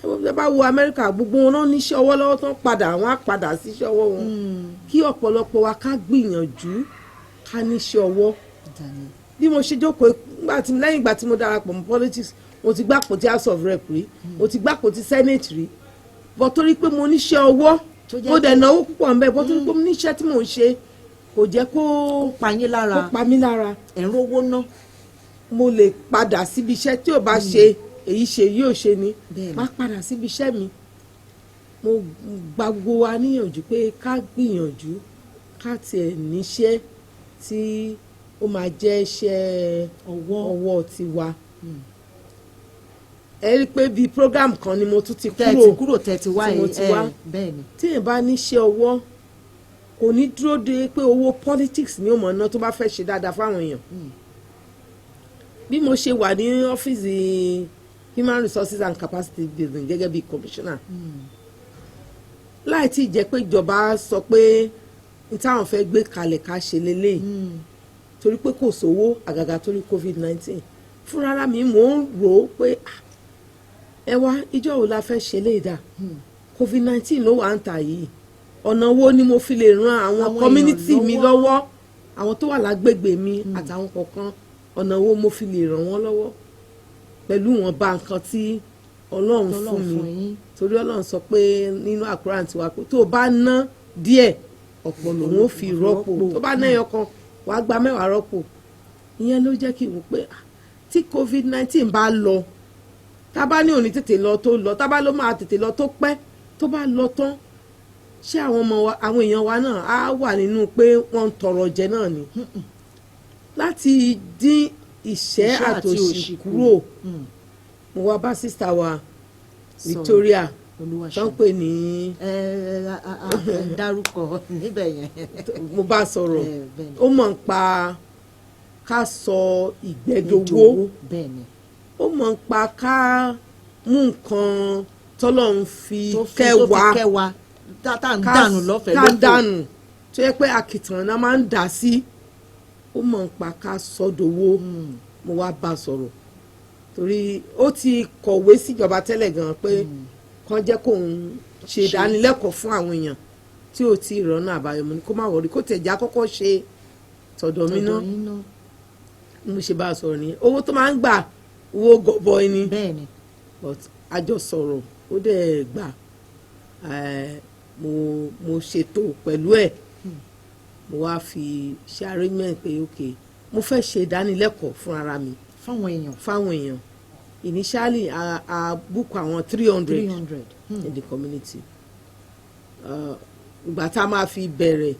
Ṣé bá wo Amẹ́ríkà, gbogbo wọn náà níṣẹ́ ọwọ́ lọ́wọ́ tó ń padà, wọ́n á padà síṣẹ́ ọwọ́ wọn. Kí ọ̀pọ̀lọpọ̀ wa ká gbìyànjú ká níṣẹ́ ọwọ́. Bí mo ṣe jókòó nígbà tí, lẹ́yìn ìgbà tí mo darapọ̀ mọ́ politics, mo ti gbàpò tí House of Rep rí, mo ti gbàpò tí Senate rí, but torí pé mo níṣẹ́ ọwọ́, mo dẹ̀ náwó púpọ̀ nbẹ, but torí pé mo níṣẹ́ tí mò ń ṣe, kò jẹ́ kó pa yín lára. Kó pa mí lára. Ẹ̀ ń rówó ná. Mo lè padà síbi iṣẹ́ tí ò bá ṣe èyí ṣe yóò ṣe ni, má padà síbi iṣẹ́ mi. Mo gba gbogbo wa níyànjú pé ká gbìyànjú ká tiẹ̀ níṣẹ́ tí ó máa jẹ́ iṣẹ́ ọwọ́ tiwa. Ẹ rí i pé bíi program kan ni mo tún ti tẹ́ ẹ kúrò ti kúrò, tẹ́ ẹ ti wá. Tí mo ti wá. Tí èèyàn bá níṣẹ́ ọwọ́, kò ní dúró de pé owó politics ni ó mọ̀ ná tó bá fẹ́ ṣe dáadáa fáwọn èèyàn. Bí mo ṣe wà ní ọ́fíìsì Human Resources and Capacity Building gẹ́gẹ́ bí commissioner, láì tí ì jẹ́ pé ìjọba sọ pé n táwọn fẹ́ gbé kalẹ̀ ká ṣe lélẹ́yìí, torí pé kò sówó, àgàgà torí COVID-19, fúnra mi mò ń rò ó pé, ah, ẹ wá, ìjọ wo la fẹ́ ṣe léèdà? COVID-19 ló wà ń tà yìí, ọ̀nà wo ni mo fi lè ran àwọn àwọn community èèyàn mi lọ́wọ́? lọ́wọ́, àwọn tó wà lágbègbè mi àtàwọn kọ̀ọ̀kan, ọ̀nà wo mo fi lè ràn wọ́n lọ́wọ́ pẹ̀lú wọn bá nǹkan tí Ọlọ́run Tọ́lọ́run fún mi? fún yín. Torí Ọlọ́run sọ pé nínú Àkùrán tiwa pé tó o bá ná díẹ̀, ọ̀pọ̀ lòun ó fi rọ́pò. Tó bá ná ẹyọ kan, wàá gba 10 rọ́pò. Ìyẹn ló jẹ́ kí n wò pé, ah, tí COVID-19 bá lọ, tá bá ní òní tètè lọ, tó lọ, tá bá ló máa tètè lọ, tó pẹ́, tó bá lọ tán, ṣé àwọn ọmọ wa, àwọn èèyàn wa náà á wà nínú pé wọ́n ń tọrọ jẹ náà ni? Láti dín ìṣẹ́ ìṣẹ́ àti àtòṣì òṣì kù. kúrò, mo wá bá sister wa Victoria tó ń pè ní ẹ ẹ dárúkọ níbẹ̀ yẹn. Mo bá sọ̀rọ̀. Bẹ́ẹ̀ ni. Ó mọ̀ ń pa ká sọ ìgbẹ́dowó. Bẹ́ẹ̀ ni. Ó mọ̀ ń pa ká mú nǹkan tọ́lọ́run fi tó fi kẹ́ tó fi wa kẹ́ wa, tá à ń dànù lọ́fẹ̀ẹ́ ká lófò. dànù, tó yẹ pé àkìtàn náà máa ń dà sí. Ó mọ̀ ń pa ká sọ́dọ̀wọ́. Mo wá bá a sọ̀rọ̀ torí ó ti kọ̀wé síjọba tẹ́lẹ̀ gan pé kàn jẹ́ kóun ṣe ìdánilẹ́kọ̀ọ́ fún àwọn èèyàn tí ò tí ì rọ́nà àbáyọ. Mo ní kó má wọrí, kó tẹ̀ já kọ́kọ́ ṣe tọ̀dọ̀ mi tọ̀dọ̀ náà. Yín náà. Mo ṣe bá a sọ̀rọ̀ nìyẹn. Owó tó máa ń gbà, owó gọbọi ni. But a jọ sọ̀rọ̀, ó dẹ̀ gbà. Mo ṣètò pẹ̀lú ẹ̀, mo wá fi ṣe arrangement pé ok, mo fẹ́ ṣe ìdánilẹ́kọ̀ọ́ fún ara mi fáwọn èèyàn. Fáwọn èèyàn. Initially a book àwọn 300 300. in the community. Ìgbà tá a máa fi bẹ̀rẹ̀,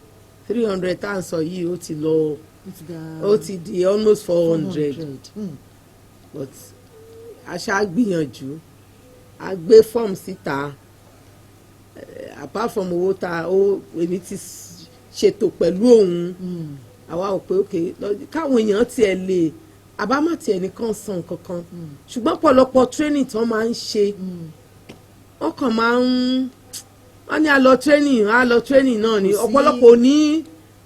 300 tá à ń sọ yìí, ó ti lọ, ó ti di almost 400. But a ṣáà gbìyànjú, a gbé form síta. Apart from owó ta ó, èmi ti ṣètò pẹ̀lú òun. Àwa ò pé ok, káwọn èèyàn tiẹ̀ lè àbámọ̀ tiẹ̀ nìkan san kankan, ṣùgbọ́n pọ̀lọpọ̀ training tán máa ń ṣe, wọ́n kàn máa ń, wọ́n ní a lọ training, a lọ training náà ni. Ọ̀pọ̀lọpọ̀ ò ní,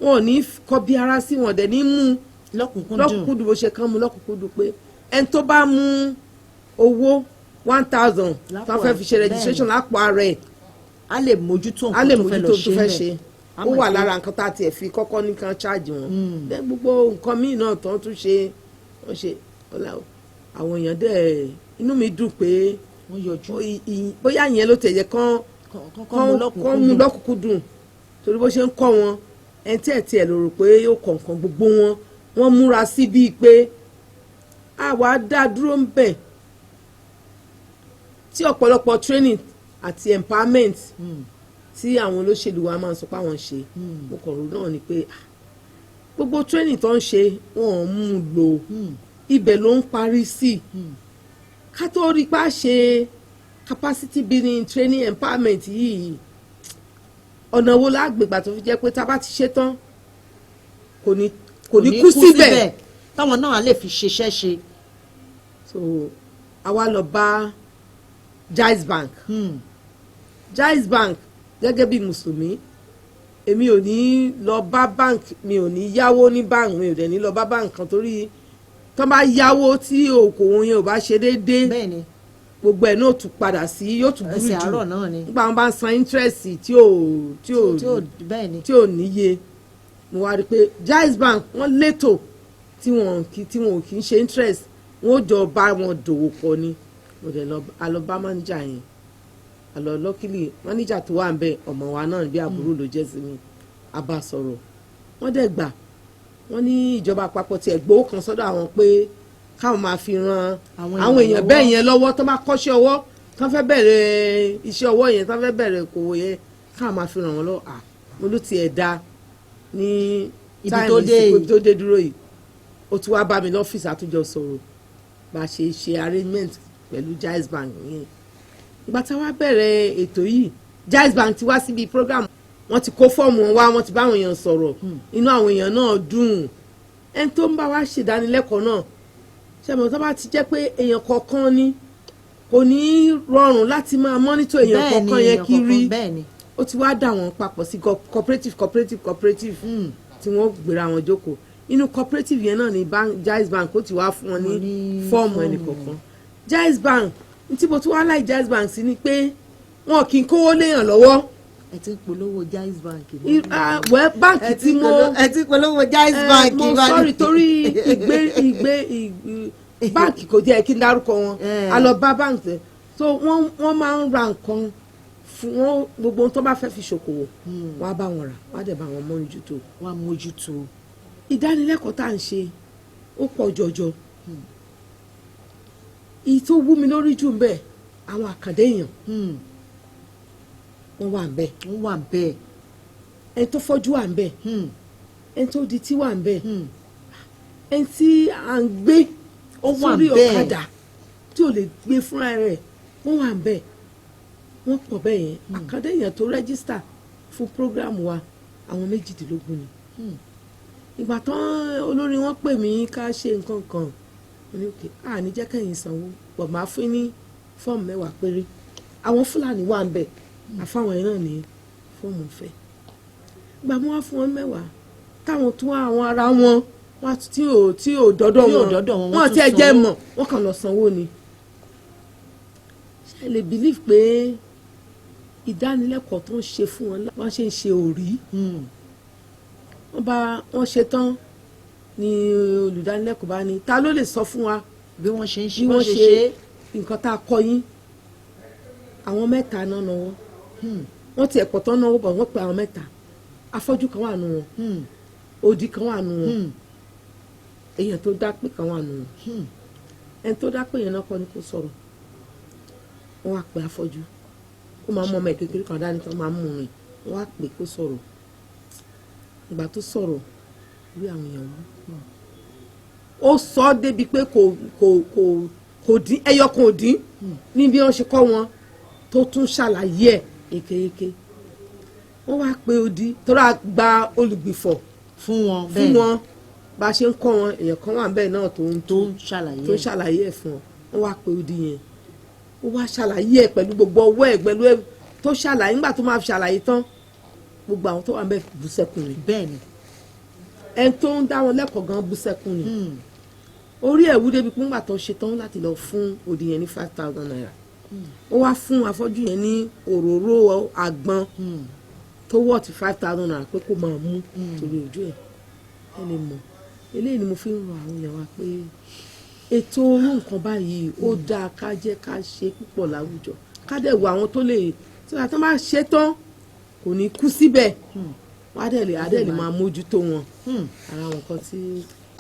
wọn ò ní kọbi ara sí, wọn dẹ̀ ní mú lọ́kùnkúndùn bó ṣe kán mú lọ́kùnkúndùn, pé ẹni tó bá mú owó 1,000 tó fẹ́ fi ṣe registration lápò ara ẹ̀, a lè mójútó nǹkan tó fẹ́ ṣe. Ó wà lára nǹkan tá a tiẹ̀ fi kọ́kọ́ nìkan charge wọn. Then gbogbo nǹkan míì náà tán tún ṣe, wọ́n ṣe àwọn èèyàn dẹ̀, inú mi dùn pé bóyá ìyẹn ló tẹ̀yẹ kán mú lọ́kùnkúndùn, torí bó ṣe ń kọ́ wọn, ẹni tí ẹ̀ tiẹ̀ lò rò pé yóò kọ̀ nǹkan, gbogbo wọn wọ́n múra sí bíi pé àwa dá dúró ń bẹ̀ tí ọ̀pọ̀lọpọ̀ training àti empowerment tí àwọn olóṣèlú wa máa ń sọ pé àwọn ń ṣe. Mo kàn rò náà ni pé gbogbo training tó ń ṣe, wọn ò mú un lò, ibẹ̀ ló ń parí sí. Ká tó rí pa ṣe capacity building training empowerment yìí, ọ̀nà wo lágbègbà tó fi jẹ́ pé tá a bá ti ṣe tán, kò ní kú síbẹ̀, táwọn náà lè fi ṣiṣẹ́ ṣe. So àwa lọ bá Jaiz Bank. Jaiz Bank, gẹ́gẹ́ bí mùsùlùmí, èmi ò ní lọ bá bank, mi ò ní yáwó ní bank, mi ò dẹ̀ ní lọ bá bank kan, torí tó bá yáwó tí òkòwò yẹn ò bá ṣe déédéé, gbogbo ẹ̀ náà tún padà sí, yóò tún burú jù nígbà wọn bá ń san interest tí ò níye. Mo wá rí i pé Jaiz Bank, wọ́n létò tí wọn kì í ṣe interest, wọ́n ó jọ bá wọn dòwò pọ̀ ni. Mo dẹ̀ lọ, a lọ bá manager yẹn. Àlọ́ luckily, manager tó wà ń bẹ, ọmọ wa náà, bí àbúrò ló jẹ́ sí mi. A bá sọ̀rọ̀, wọ́n dẹ̀ gbà. Wọ́n ní ìjọba àpapọ̀ tiẹ̀ gbowó kan sọ́dọ̀ àwọn pé káwọn máa fi ran àwọn èèyàn bẹ́ẹ̀ yẹn lọ́wọ́, tó máa kọ́ṣẹ́ ọwọ́, tó fẹ́ bẹ̀rẹ̀ iṣẹ́ ọwọ́ yẹn, tó fẹ́ bẹ̀rẹ̀ okòwò yẹn, káwọn máa fi ràn wọ́n lọ́wọ́. À mo ló tiẹ̀ da ní táìmù ìsìnkú ibi tó dé dúró yìí. Ó ti wá bá mi lọ́fíìsì, àtúnjọ sọ̀rọ̀, bá a ṣe ṣe arrangement pẹ̀lú Jaiz Bank yẹn. Ìgbà tá a wá bẹ̀rẹ̀ ètò yìí, Jaiz Bank ti wá síbi program, wọ́n ti kó fọ́ọ̀mù wọn wá, wọ́n ti bá àwọn èèyàn sọ̀rọ̀, inú àwọn èèyàn náà dùn. Ẹni tó ń bá wa ṣèdánilẹ́kọ̀ọ́ náà, ṣe mọ̀, tó bá ti jẹ́ pé èèyàn kọ̀ọ̀kan ni, kò ní rọrùn láti máa mọ́nítọ̀ èèyàn kọ̀ọ̀kan yẹn kiri. Ó ti wá dà wọ́n papọ̀ sí cooperative, cooperative, cooperative, tí wọ́n gbéra wọn jókòó. Inú cooperative yẹn náà ni Jaiz Bank ó ti wá fún wọn ní fọ́ọ̀mù ẹnì kọ̀ọ̀kan. Jaiz Bank, tí mo tún wá láì Jaiz Bank sí ni pé wọn kì í kówó léèyàn lọ́wọ́. Ẹ ti ń polówó Jaiz Bank. Wẹ́ báǹkì tí mo ẹ ti ń polówó Jaiz Bank. Mo sọ́ọ̀rì, torí ìgbé ìgbé báǹkì kò jẹ́ kí n dárúkọ wọn. A lọ bá báǹkì, so wọ́n máa ń ra nǹkan fún wọn, gbogbo ohun tó bá fẹ́ fi ṣòkòwò, wọ́n á bá wọn rà, wọ́n á dẹ̀ bá wọn mójútó. Wọ́n á mójútó. Ìdánilẹ́kọ̀ọ́ tá à ń ṣe ó pọ̀ jọjọ. Èyí tó wú mi lórí jù ń bẹ, àwọn àkàndé èèyàn, wọ́n wà ń bẹ. Wọ́n wà ń bẹ. Ẹni tó fọ́jú wà ń bẹ, ẹni tó dití wà ń bẹ, ẹni tí à ń gbé sórí ọ̀kadà tí ò lè gbé fúnra rẹ̀, wọ́n wà ń bẹ. Wọ́n pọ̀ bẹ́ẹ̀ yẹn. Àkàndé èèyàn tó rẹ́gísítà fún prógráàmù wa, àwọn 18 ni. Ìgbà tán olórin wọn pè mí ká ṣe nǹkan kan, mo ní òkè à ní jẹ́ kẹ́yìn sanwó pọ̀, máa fún ní fọ́ọ̀mù 10 péré. Àwọn Fúlàní wà ń bẹ̀, àfáwọn yẹn náà ní fọ́ọ̀mù ọ̀fẹ́. Ìgbà mo wá fún wọn 10, táwọn tún àwọn ara wọn tí ò dọ́dọ̀ wọn, wọn ti ẹ̀ jẹ́ mọ̀, wọ́n kàn lọ sanwó ni. Ṣé ẹ lè believe pé ìdánilẹ́kọ̀ọ́ tó ń ṣe fún wọn, wọ́n ṣe ń ṣe òrí, wọ́n bá wọ́n ṣe tán ni olùdánilẹ́kọ̀ọ́ bá ní, ta ló lè sọ fún wa bí wọ́n ṣe ń ṣe bí wọ́n ṣe nǹkan tá a kọ́ yín? Àwọn 3 náà náwó, wọ́n ti ẹ̀pọ̀ tán náwó bọ̀, wọ́n pe àwọn 3. Afọ́jú kan wà nù wọn, odi kan wà nù wọn, èèyàn tó dá pé kan wà nù wọn. Ẹni tó dá pé yẹn náà kọ́ ni kó sọ̀rọ̀. Wọ́n wá pè afọ́jú, ó máa mú ọmọ ẹ̀ kékeré kan dání tó máa mú un rìn. Wọ́n wá pè kó sọ̀rọ̀. Ìgbà tó sọ̀rọ̀, orí àwọn èèyàn wú. Ó sọ ọ́ débi pé kò dín ẹyọ kan, ò dín ní bí wọ́n ṣe kọ́ wọn, tó tún ṣàlàyé ẹ̀ yékéyéké. Wọ́n wá pé odi tó rà gba olùgbìfọ̀ fún wọn. Fún wọn. Bá a ṣe ń kọ́ wọn, èèyàn kan wà bẹ́ẹ̀ náà tó ń tó ń ṣàlàyé tó ń ṣàlàyé ẹ̀ fún wọn. Wọ́n wá pé odi yẹn, ó wá ṣàlàyé ẹ̀ pẹ̀lú gbogbo ọwọ́ ẹ̀, pẹ̀lú ẹ̀ tó ṣàlàyé. Nígbà tó máa fi ṣàlàyé tán, gbogbo àwọn tó wà bẹ́ẹ̀ bú sẹ́kùn ni. Ẹni tó ń dá wọn lẹ́kọ̀ọ́ gan bú sẹ́kùn ni. Orí ẹ̀ wú débi pé ńgbà tó ṣe tán láti lọ fún odi yẹn ní ₦5,000, ó wá fún afọ́jú yẹn ní òróró àgbọn tó wọ́ọ̀tì ₦5,000 pé kó máa mú torí ojú ẹ̀. Ẹ lè mọ̀, eléyìí ni mo fi ń rọ àwọn èèyàn wa pé ètò orú nǹkan báyìí, ó dáa ká jẹ́ ká ṣe púpọ̀ láwùjọ, ká dẹ̀ wo àwọn tó lè tí wọ́n bá ṣe tán kò ní kú síbẹ̀, wọ́n á dẹ̀ lè máa mójútó wọn. Ara àwọn nǹkan tí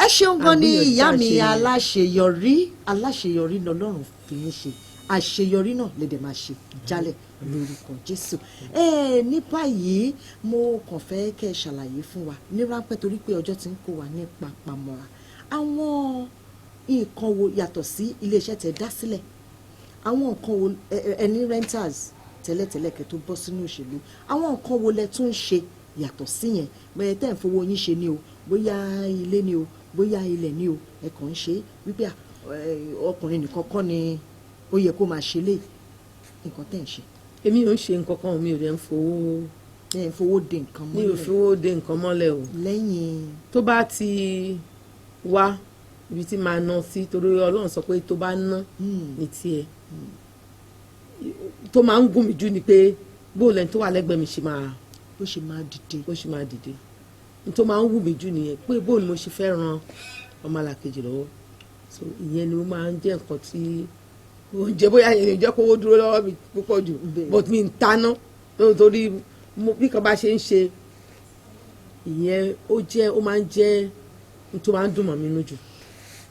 Ẹ ṣeun gan ni. àgbìyànjú Ìyá tá a mi ṣe nìyẹn. aláṣeyọrí, aláṣeyọrí lọ́lọ́run fi ń ṣe àṣeyọrí náà lè dẹ̀ máa ṣe jálẹ̀ lórúkọ Jésù. Ẹ ní báyìí, mo kàn fẹ́ kẹ́ ẹ ṣàlàyé fún wa ní ráńpẹ́, torí pé ọjọ́ ti ń kó wa ní papamọ́ra, àwọn nǹkan wo yàtọ̀ sí iléeṣẹ́ tẹ́ dá sílẹ̀, àwọn nǹkan wo ẹ ní renters tẹ́lẹ̀tẹ́lẹ̀ kẹ́ tó bọ́ sínú òṣèlú, àwọn nǹkan wo lẹ tún ń ṣe yàtọ̀ sí yẹn, bẹ́ẹ̀ tẹ́ ń fowó yín ṣe ni o, bóyá ilé ni o, bóyá ilẹ̀ ni o, ẹ kàn ń ṣe wípé ọkùnrin nìkan kọ́ ni ó yẹ kó máa ṣe lé nǹkan tẹ́ ń ṣe? Èmi ò ń ṣe nǹkan kan, mi ò dẹ̀ ń fowó Ẹ ń fowó de nǹkan Mi ò mọ́lẹ̀. fowó de nǹkan mọ́lẹ̀ o. Lẹ́yìn Tó bá ti wá ibi tí máa ná sí, torí Ọlọ́run sọ pé tó bá ná ní tiẹ̀, tó máa ń gùn mí jù ni pé bóòlù ẹni tó wà lẹ́gbẹ̀ẹ́ mi ṣe máa bó ṣe máa dìde. Bó ṣe máa dìde. Ní tó máa ń wù mí jù nìyẹn, pé bóòlù mo ṣe fẹ́ ran ọmọlàkejì lọ́wọ́. So ìyẹn ni ó máa ń jẹ́ nǹkan tí ó ń jẹ́, bóyá ìyẹn ni ó jẹ́ kówó dúró lọ́wọ́ mi púpọ̀ jù, but mi ń taná torí bí kan bá ṣe ń ṣe ìyẹn, ó jẹ́ ó máa ń jẹ́ ní tó máa ń dùn mọ́ mi nínú jù.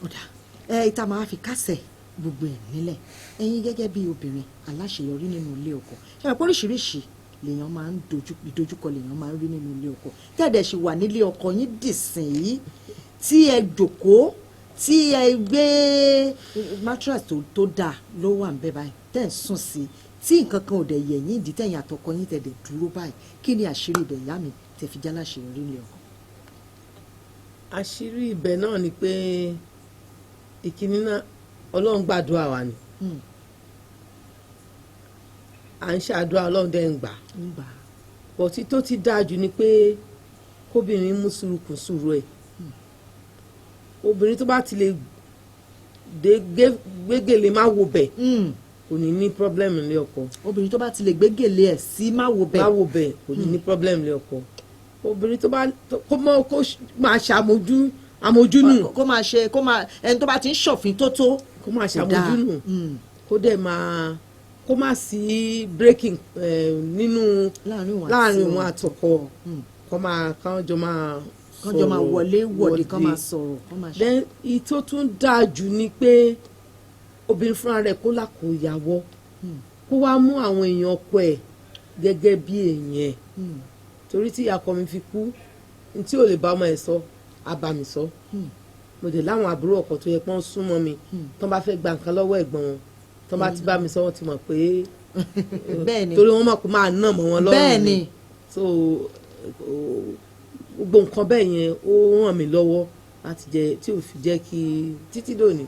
Ọ̀dà ẹ ìta máa fi kásẹ̀ gbogbo ẹ̀ nílẹ̀. Ẹ̀yin gẹ́gẹ́ bí obìnrin aláṣeyọrí nínú ilé ọkọ, ṣe àpò oríṣiríṣi lèèyàn máa ń dojú ìdojúkọ lèèyàn máa ń rí nínú ilé ọkọ, tẹ́ẹ̀dẹ̀ sì wà nílé ọkọ yín dìsìn yìí, tí ẹ jòkóó, tí ẹ gbé mattress tó dáa ló wà ń bẹ báyìí tẹ́ ẹ̀ ń sùn sí, tí nǹkan kan ò dẹ̀ yẹ̀ yín ìdí, tẹ̀yìn àtọkọ yín tẹ̀ dẹ̀ dúró báyìí, kí ni àṣírí ibẹ̀, ìyá mi, tẹ̀ fi já láṣeyọrí nílé ọkọ? Àṣírí ibẹ̀ náà ni pé ìkíní náà, Ọlọ́run gbàdúrà wa ni. À ń ṣàdúrà, Ọlọ́run dẹ̀ ń gbà. Ń gbà. Bọ̀tí tó ti dáa jù ni pé kóbìnrin mú sùúrù kún sùúrù ẹ̀. Obìnrin tó bá ti lè dé gbégèlè má wo bẹ̀, kò ní ní problem nílé ọkọ. Obìnrin tó bá ti lè gbégèlè ẹ̀ sí má wo bẹ̀. Má wo bẹ̀, kò ní ní problem nílé ọkọ. Obìnrin tó bá kó mọ kó máa ṣàmójú àmójúnù. Kó máa ṣe, kó máa, ẹni tó bá ti ń ṣọ̀fin tó tó. Kó máa Kò dáa. ṣàmójúnù, kó dẹ̀ máa kó má sí breaking nínú láàrin òun àti láàrin òun àtọkọ, kó máa kán jọ máa Kán jọ máa sọ̀rọ̀, wọlé wọ̀de, kán máa sọ̀rọ̀, kán máa ṣe. Then ìyí tó tún dáa jù ni pé obìnrin fúnra rẹ̀ kó lákòóyàwó, kó wá mú àwọn èèyàn ọkọ ẹ̀ gẹ́gẹ́ bí èèyàn ẹ̀, torí tí ìyá ọkọ mi fi kú, n tí ò lè bá ọmọ ẹ̀ sọ, á bá mi sọ. Mo dẹ̀ láwọn àbúrò ọkọ tó yẹ pé wọ́n súnmọ́ mi, tó bá fẹ́ gba nǹkan lọ́wọ́ ẹ̀gbọ́n wọn, tó bá ti bá mi sọ, wọ́n ti mọ̀ pé torí wọ́n mọ̀ pé máa nà mọ́ wọn lọ́rùn ni. So gbogbo nǹkan bẹ́ẹ̀ yẹn, ó ràn mí lọ́wọ́ láti jẹ tí ò fi jẹ́ kí títí dòní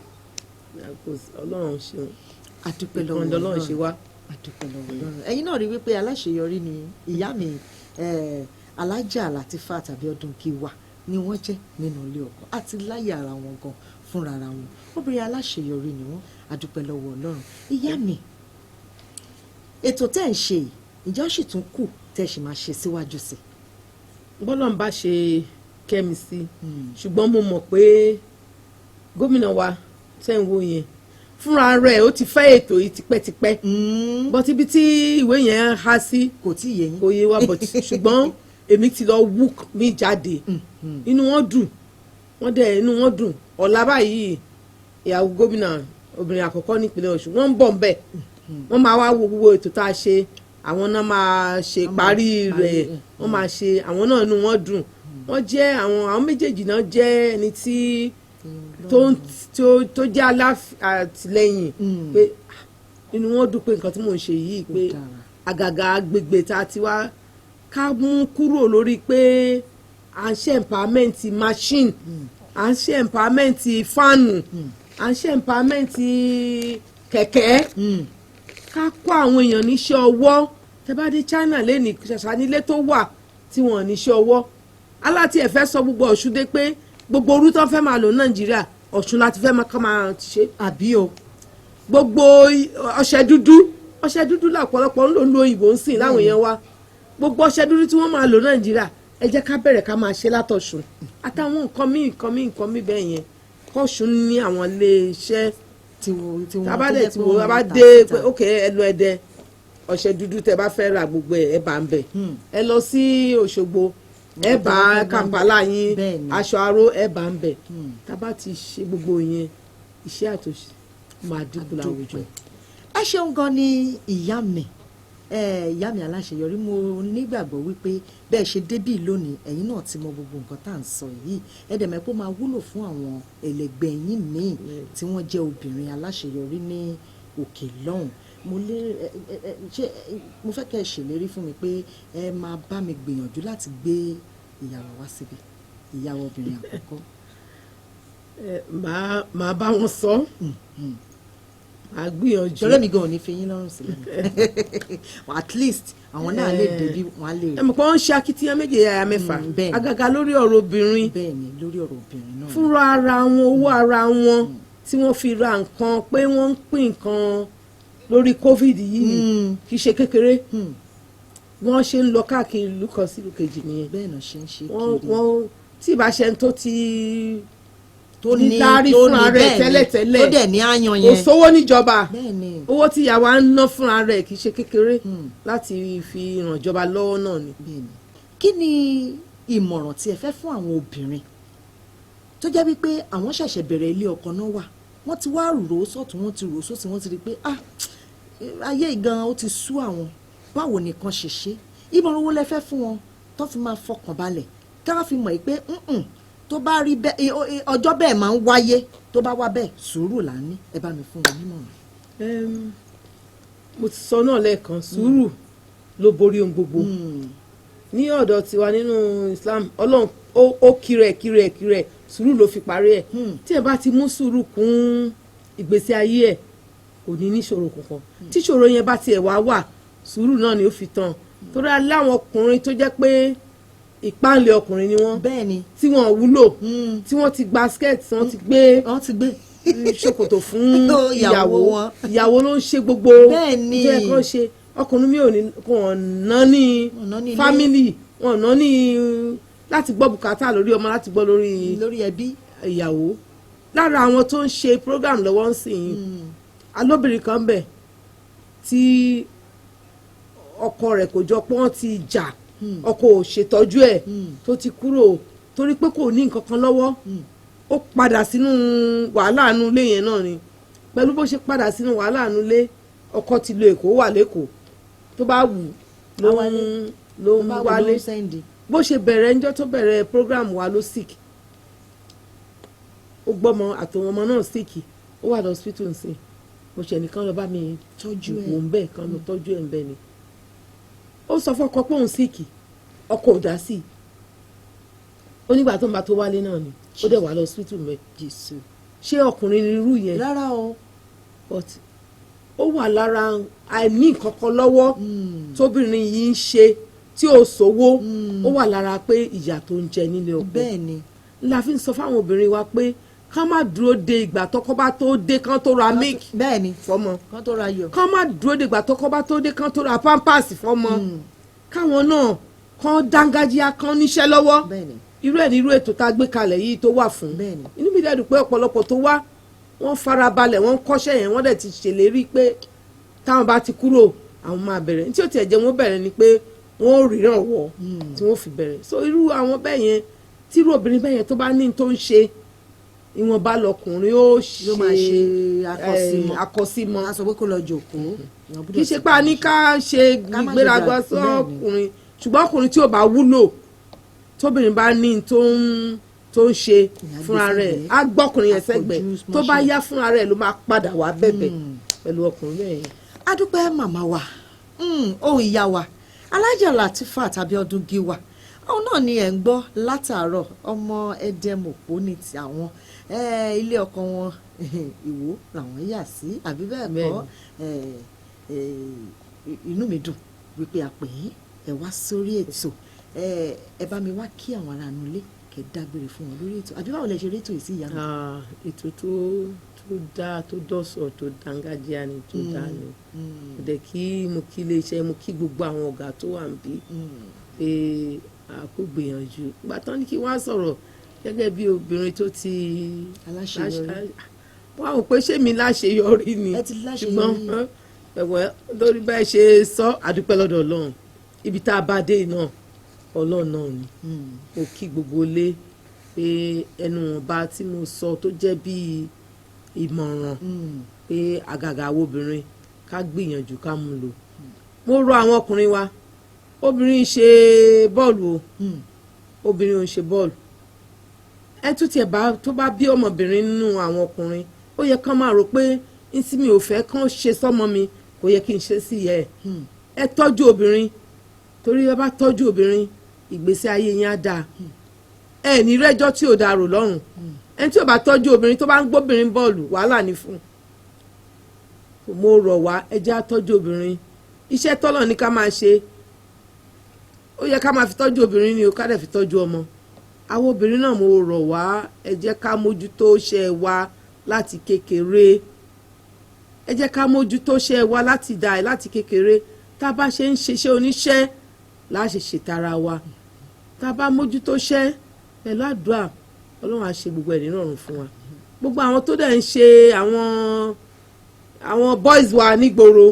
Ọlọ́run ṣeun. Àdúpẹ́ lọ́wọ́. Ìkànnì Ọlọ́run ṣe wá. Àdúpẹ́ lọ́wọ́ Ọlọ́run. Ẹ̀yin náà rí wípé aláṣeyọrí ni ìyá mi, Alájà Latifat Abiodun Giwa ni wọ́n jẹ́ nínú ilé ọkọ àti láyé ara wọn gan fúnra ara wọn. Obìnrin aláṣeyọrí ni wọ́n. Àdúpẹ́ lọ́wọ́ Ọlọ́run. Ìyá mi, ètò tẹ́ ń ṣe yìí, ǹjẹ́ ó sì tún kù tẹ́ sì máa ṣe síwájú sí? Bọ́lá ń bá ṣe kẹ́mi sí, ṣùgbọ́n mo mọ̀ pé gómìnà wa tẹ́ ń wo yẹn fúnra rẹ̀, ó ti fẹ́ ètò yìí tipẹ́tipẹ́, but ibi tí ìwé yẹn há sí kò tí ì yé yín. Kò yé wa, but ṣùgbọ́n èmi ti lọ wú mi jáde, inú wọn dùn, wọ́n dẹ̀ inú wọn dùn. Ọ̀la báyìí. Ìyàwó gómìnà obìnrin àkọ́kọ́ nípínlẹ̀ Ọ̀ṣun, wọ́n ń bọ̀ ńbẹ̀, wọ́n máa wá wo gbogbo ètò tá a ṣe. Àwọn náà máa ṣe Wọ́n máa parí parí rẹ̀. rẹ̀. Wọ́n máa ṣe, àwọn náà inú wọn dùn. Wọ́n jẹ́ àwọn méjèèjì náà jẹ́ ẹni tí tó ń tó jẹ́ alátìlẹ́yìn pé ah, inú wọn dùn pé nǹkan tí mò ń ṣe yìí pé dára. Àgàgà agbègbè tá a ti wá, ká mú kúrò lórí pé à ń ṣe empowerment machine, à ń ṣe empowerment fáànù, à ń ṣe empowerment kẹ̀kẹ́, ká kọ́ àwọn èèyàn níṣẹ́ ọwọ́. Tẹ́ bá dé China lẹ́nìí, ṣàṣà nílé tó wà tí wọ́n níṣẹ́ ọwọ́. Aláti ẹ̀ fẹ́ sọ gbogbo Ọ̀ṣun dé pé gbogbo orú tó fẹ́ máa lò ní Nàìjíríà, Ọ̀ṣun láti fẹ́ máa kọ́ máa ṣe. Àbí o. Gbogbo ọṣẹ dúdú, ọṣẹ dúdú lọ́pọ̀lọpọ̀ ń lò ní òyìnbó ń sìn láwọn èèyàn wa. Gbogbo ọṣẹ dúdú tí wọ́n máa lò Nàìjíríà, ẹ jẹ́ ká bẹ̀rẹ̀ ká máa ṣe látọ̀ṣun, àtàwọn nǹkan míì, nǹkan míì, nǹkan míì bẹ́ẹ̀ yẹn. Kọ́ṣun ní àwọn iléeṣẹ́ tí wọ́n tí wọ́n tábà tó dẹ̀ jẹ́ tí pé wo wọ́n bá máa tà dé síta. pé ok, ẹ lọ Ẹdẹ, ọṣẹ dúdú tẹ bá fẹ́ ra, gbogbo ẹ, ẹ bá ń bẹ̀. Ẹ lọ sí Òṣogbo, ẹ Nǹkan bá tó bá fẹ́ bá ń Kàmpálà yín, aṣọ aró, ẹ bá ń bẹ̀. Tábà ti ṣe gbogbo yẹn, iṣẹ́ àtòṣe máa dínkù láwùjọ. Ẹ ṣeun gan ni ìyá mi, ìyá mi aláṣeyọrí. Mo nígbàgbọ́ wípé bẹ́ẹ̀ ṣe débì lónìí, ẹ̀yin náà ti mọ gbogbo nǹkan tá à ń sọ yìí. Ẹ dẹ̀ mọ̀ pé ó máa wúlò fún àwọn ẹlẹgbẹ́ yín míì tí wọ́n jẹ́ obìnrin aláṣeyọrí ní òkè lọ́hùn. Mo lé ẹ ẹ ẹ ṣé mo fẹ́ kẹ́ ẹ ṣèlérí fún mi pé ẹ máa bá mi gbìyànjú láti gbé ìyàwó wá síbi, ìyàwó obìnrin àkọ́kọ́? Màá bá wọn sọ, màá gbìyànjú. Torí mi gan ò ní fi yín lọ́rùn sílẹ̀. At least àwọn náà lè débi, wọn á lè. Ẹ mọ̀ pé wọ́n ń ṣe akitiyan méje yàyà mẹ́fà, Bẹ́ẹ̀ni. àgàgà lórí ọ̀rọ̀ obìnrin. Bẹ́ẹ̀ni, lórí ọ̀rọ̀ obìnrin náà. Fúnra ara wọn, owó ara wọn tí wọ́n fi ra nǹkan pé wọ́n ń pín nǹkan lórí COVID yìí, kì í ṣe kékeré. Wọ́n ṣe ń lọ káàkiri ìlú kan sí ìlú kejì nìyẹn. Bẹ́ẹ̀ náà ṣe ń ṣe wọ́n kiri. Wọ́n tí ìbá ṣe ń tó ti tó ní láárí tó fúnra ní rẹ̀ bẹ́ẹ̀ ni, tẹ́lẹ̀tẹ́lẹ̀, tó dẹ̀ ní áyan kò yẹn. sówó níjọba. Bẹ́ẹ̀ni. Owó tí ìyàwó á ń ná fúnra rẹ̀ kì í ṣe kékeré láti fi ràn ìjọba lọ́wọ́ náà ni. Bẹ́ẹ̀ni. Kí ni ìmọ̀ràn tí ẹ fẹ́ fún àwọn obìnrin tó jẹ́ wípé àwọn ṣẹ̀ṣẹ̀ bẹ̀rẹ̀ ilé ọkọ náà wà, wọ́n ti wá rò ó sọ́tún, wọ́n ti rò ó sósì, wọ́n ti rí i pé ah, ayé gan ó ti sú àwọn, báwo nìkan ṣe ṣe? Ìmọ̀ràn wo lẹ fẹ́ fún wọn tó fi máa fọkàn balẹ̀, tá a fi mọ̀ pé "Mm-mm, tó bá rí bẹ́ẹ̀, ọjọ́ bẹ́ẹ̀ máa ń wáyé, tó bá wá bẹ́ẹ̀, sùúrù là ń ní"? Ẹ bá mi fún wọn nímọ̀ràn. Mo ti sọ náà lẹ́ẹ̀kan, sùúrù ló borí ohun gbogbo. Ní ọ̀dọ̀ tiwa nínú Islam, Ọlọ́run ó kiri ẹ̀ kiri ẹ̀ kiri ẹ̀, sùúrù ló fi parí ẹ̀. Tí ẹ bá ti mú sùúrù kún ìgbésí ayé ẹ̀, kò ní níṣòro kankan. Tí ìṣòro yẹn bá tiẹ̀ wá wà, sùúrù náà ni ó fi tán, torí aláwọn ọkùnrin tó jẹ́ pé ìpáǹlẹ̀ ọkùnrin ni wọ́n, tí wọ́n wúlò, tí wọ́n ti gba skirt, tí wọ́n ti gbé wọ́n ti gbé ṣòkòtò fún ìyàwó ìyàwó wọn. Ìyàwó ló ń ṣe gbogbo tó yẹ kó ṣe. Ọkùnrin mi ò ní kò ná ní Wọ́n ná ní ilé. Family wọn ná ní láti gbọ́ bùkátà lórí ọmọ, láti gbọ́ lórí lórí ẹbí, ìyàwó. Lára àwọn tó ń ṣe program lọ́wọ́ ń sìn yín, alóbìnrin kan bẹ̀ tí ọkọ rẹ̀ kò jọ pé wọ́n ti jà, ọkọ ò ṣètọ́jú ẹ̀, tó ti kúrò torí pé kò ní nǹkan kan lọ́wọ́. Ó padà sínú wàhálà inú ilé yẹn náà ni. Pẹ̀lú bó ṣe padà sínú wàhálà inú ilé, ọkọ ti lọ Èkó, wà lẹ́kọ̀ọ́, tó bá wù ló ń Tó bá wù ló wálé. ń send. Bó ṣe bẹ̀rẹ̀, ńjọ́ tó bẹ̀rẹ̀ program wa ló sick. Ó gbọ́mọ àtòwọn ọmọ náà sick, ó wà lọ hospital nsìn. Mo ṣe nìkan lọ bá mi tọ́jú ẹ̀. Wò ń bẹ́ẹ̀ kan lọ tọ́jú ẹ̀ ń bẹ́ẹ̀ ni. Ó sọ fún ọkọ pé òun sick, ọkọ ò dá sí i. Ó nígbà tó ń bá tó wálé náà ni ó dẹ̀ wà lọ hospital mẹ́. Jésù. Ṣé ọkùnrin ni irú yẹn? Rárá o. But ó wà lára àìní nǹkan kan lọ́wọ́ tóbìnrin yìí ń ṣe tí ò sówó. Ó wà lára pé ìyà tó ń jẹ nílé ọkọ. La fi ń sọ fáwọn obìnrin wa pé ká má dúró de ìgbà tọkọ bá tó dé kán tó ra milk fọ́mọ, kán tó ra yọ, kán má dúró de ìgbà tọkọ bá tó dé kán tó ra pampers fọ́mọ. Káwọn náà kán dángájíá, kán níṣẹ́ lọ́wọ́. Irú ẹ̀ ní irú ètò tá a gbé kalẹ̀ yìí tó wà fún. Inú mi dẹ̀ dùn pé ọ̀pọ̀lọpọ̀ tó wá, wọ́n farabalẹ̀, wọ́n kọ́ṣẹ́ yẹn, wọ́n dẹ̀ ti ṣèlérí pé táwọn bá ti kúrò, àwọn máa bẹ̀rẹ̀. Ní tí ó tiẹ̀ jẹ́ wọ́n bẹ̀rẹ̀ ni pé wọ́n ò ríran wọ̀ tí wọ́n fi bẹ̀rẹ̀. So irú àwọn bẹ́ẹ̀ yẹn, tí irú obìnrin bẹ́ẹ̀ yẹn tó bá ní tó ń ṣe Ìwọ̀nba lọkùnrin ó ṣe. Ló máa ṣe akọ́símọ́. Akọ́símọ́. A sọ pé kó lọ jòkóó. Kì í ṣe pé a ní ká ṣe Ká má ṣe ìgbéraga sọ́kùnrin, ṣùgbọ́n ọkùnrin tí ò bá wúlò, tóbìnrin bá ní tó ń ṣe Ìyá gbé fúnra rẹ̀, sẹ́gbẹ̀ẹ́. á gbọ́kùnrin yẹn sẹ́gbẹ̀ẹ́. Àpọ̀jù Tó bá mọ́ṣẹ́. yá, fúnra rẹ̀ ló máa padà wá bẹ̀bẹ̀ pẹ̀lú ọkùnrin bẹ́ẹ̀ yẹn. Adúpẹ́, màmá wa. Ohun ìyá wa Alájà Latifat Abiodun Giwa, òun náà ni ẹ̀ ń gbọ́ látàárọ̀. Ọmọ Ẹdẹmọ̀pó ní ti àwọn. Ilé ọkọ wọn, Ìwó làwọn yà sí, àbí bẹ́ẹ̀ kọ́? Inú mi dùn wípé a pè yín, ẹ wá sórí ètò. Ẹ bá mi wá kí àwọn ará inú ilé, kẹ́ dágbére fún wọn lórí ètò. Àbí báwo lẹ ṣe rí ètò yìí sí, ìyá mi? Ah, ètò tó dáa, tó dọ́sọ̀, tó dángájíá ni, tó dáa ni. Mo dẹ̀ kí, mo kí iléeṣẹ́, mo kí gbogbo àwọn ọ̀gá tó wà níbí pé a kò gbìyànjú. Ìgbà tán ní kí wọ́n á sọ̀rọ̀ gẹ́gẹ́ bí obìnrin tó ti Aláṣeyọrí. Wọ́n á wò pé ṣé mi láṣeyọrí ni. Ẹ ti láṣeyọrí. Ṣùgbọ́n ẹ̀wẹ̀ lórí bẹ́ẹ̀ ṣe sọ, àdúpẹ́ lọ́dọ̀ Ọlọ́run. Ibi tá a bá dé náà, Ọlọ́run náà ni. Mo kí gbogbo ilé pé ẹnu ọba tí mo sọ tó jẹ́ bíi ìmọ̀ràn pé àgàgà àwọn obìnrin, ká gbìyànjú ká mú lò. Mo rọ àwọn ọkùnrin wa, obìnrin ń ṣe bọ́ọ̀lù o, obìnrin ò ń ṣe bọ́ọ̀lù. Ẹ tún tiẹ̀ bá tó bá bí ọmọbìnrin nínú àwọn ọkùnrin, ó yẹ kán máa rò pé n tí mi ò fẹ́ kán ṣe sọ́mọ mi, kò yẹ kí n ṣe sí yẹ. Ẹ tọ́jú obìnrin, torí ẹ bá tọ́jú obìnrin, ìgbésí ayé yín á dáa. Ẹ ní rẹ́jọ́ tí ò dáa rò lọ́rùn. Ẹni tí ò bá tọ́jú obìnrin, tó bá ń gbóbìnrin bọ́ọ̀lù, wàhálà ní fún un. Mo rọ̀ wá, ẹ jẹ́ á tọ́jú obìnrin. Iṣẹ́ tọ́lọ̀ ní ká máa ṣe, ó yẹ ká máa fi tọ́jú obìnrin ni o, ká dẹ̀ fi tọ́jú ọmọ. Àwọn obìnrin náà, mo rọ̀ wá, ẹ jẹ́ ká mójútó iṣẹ́ wa láti kékeré. Ẹ jẹ́ ká mójútó iṣẹ́ wa láti dà láti kékeré. Tá a bá ṣe ń ṣiṣẹ́ oníṣẹ́ láṣẹ ṣètara wa. Tá a bá mójútó iṣẹ́ pẹ̀lú àdúrà, Ọlọ́run á ṣe gbogbo ẹ̀ nírọ̀rùn fún wa. Gbogbo àwọn tó dẹ̀ ń ṣe àwọn boys wa nígboro,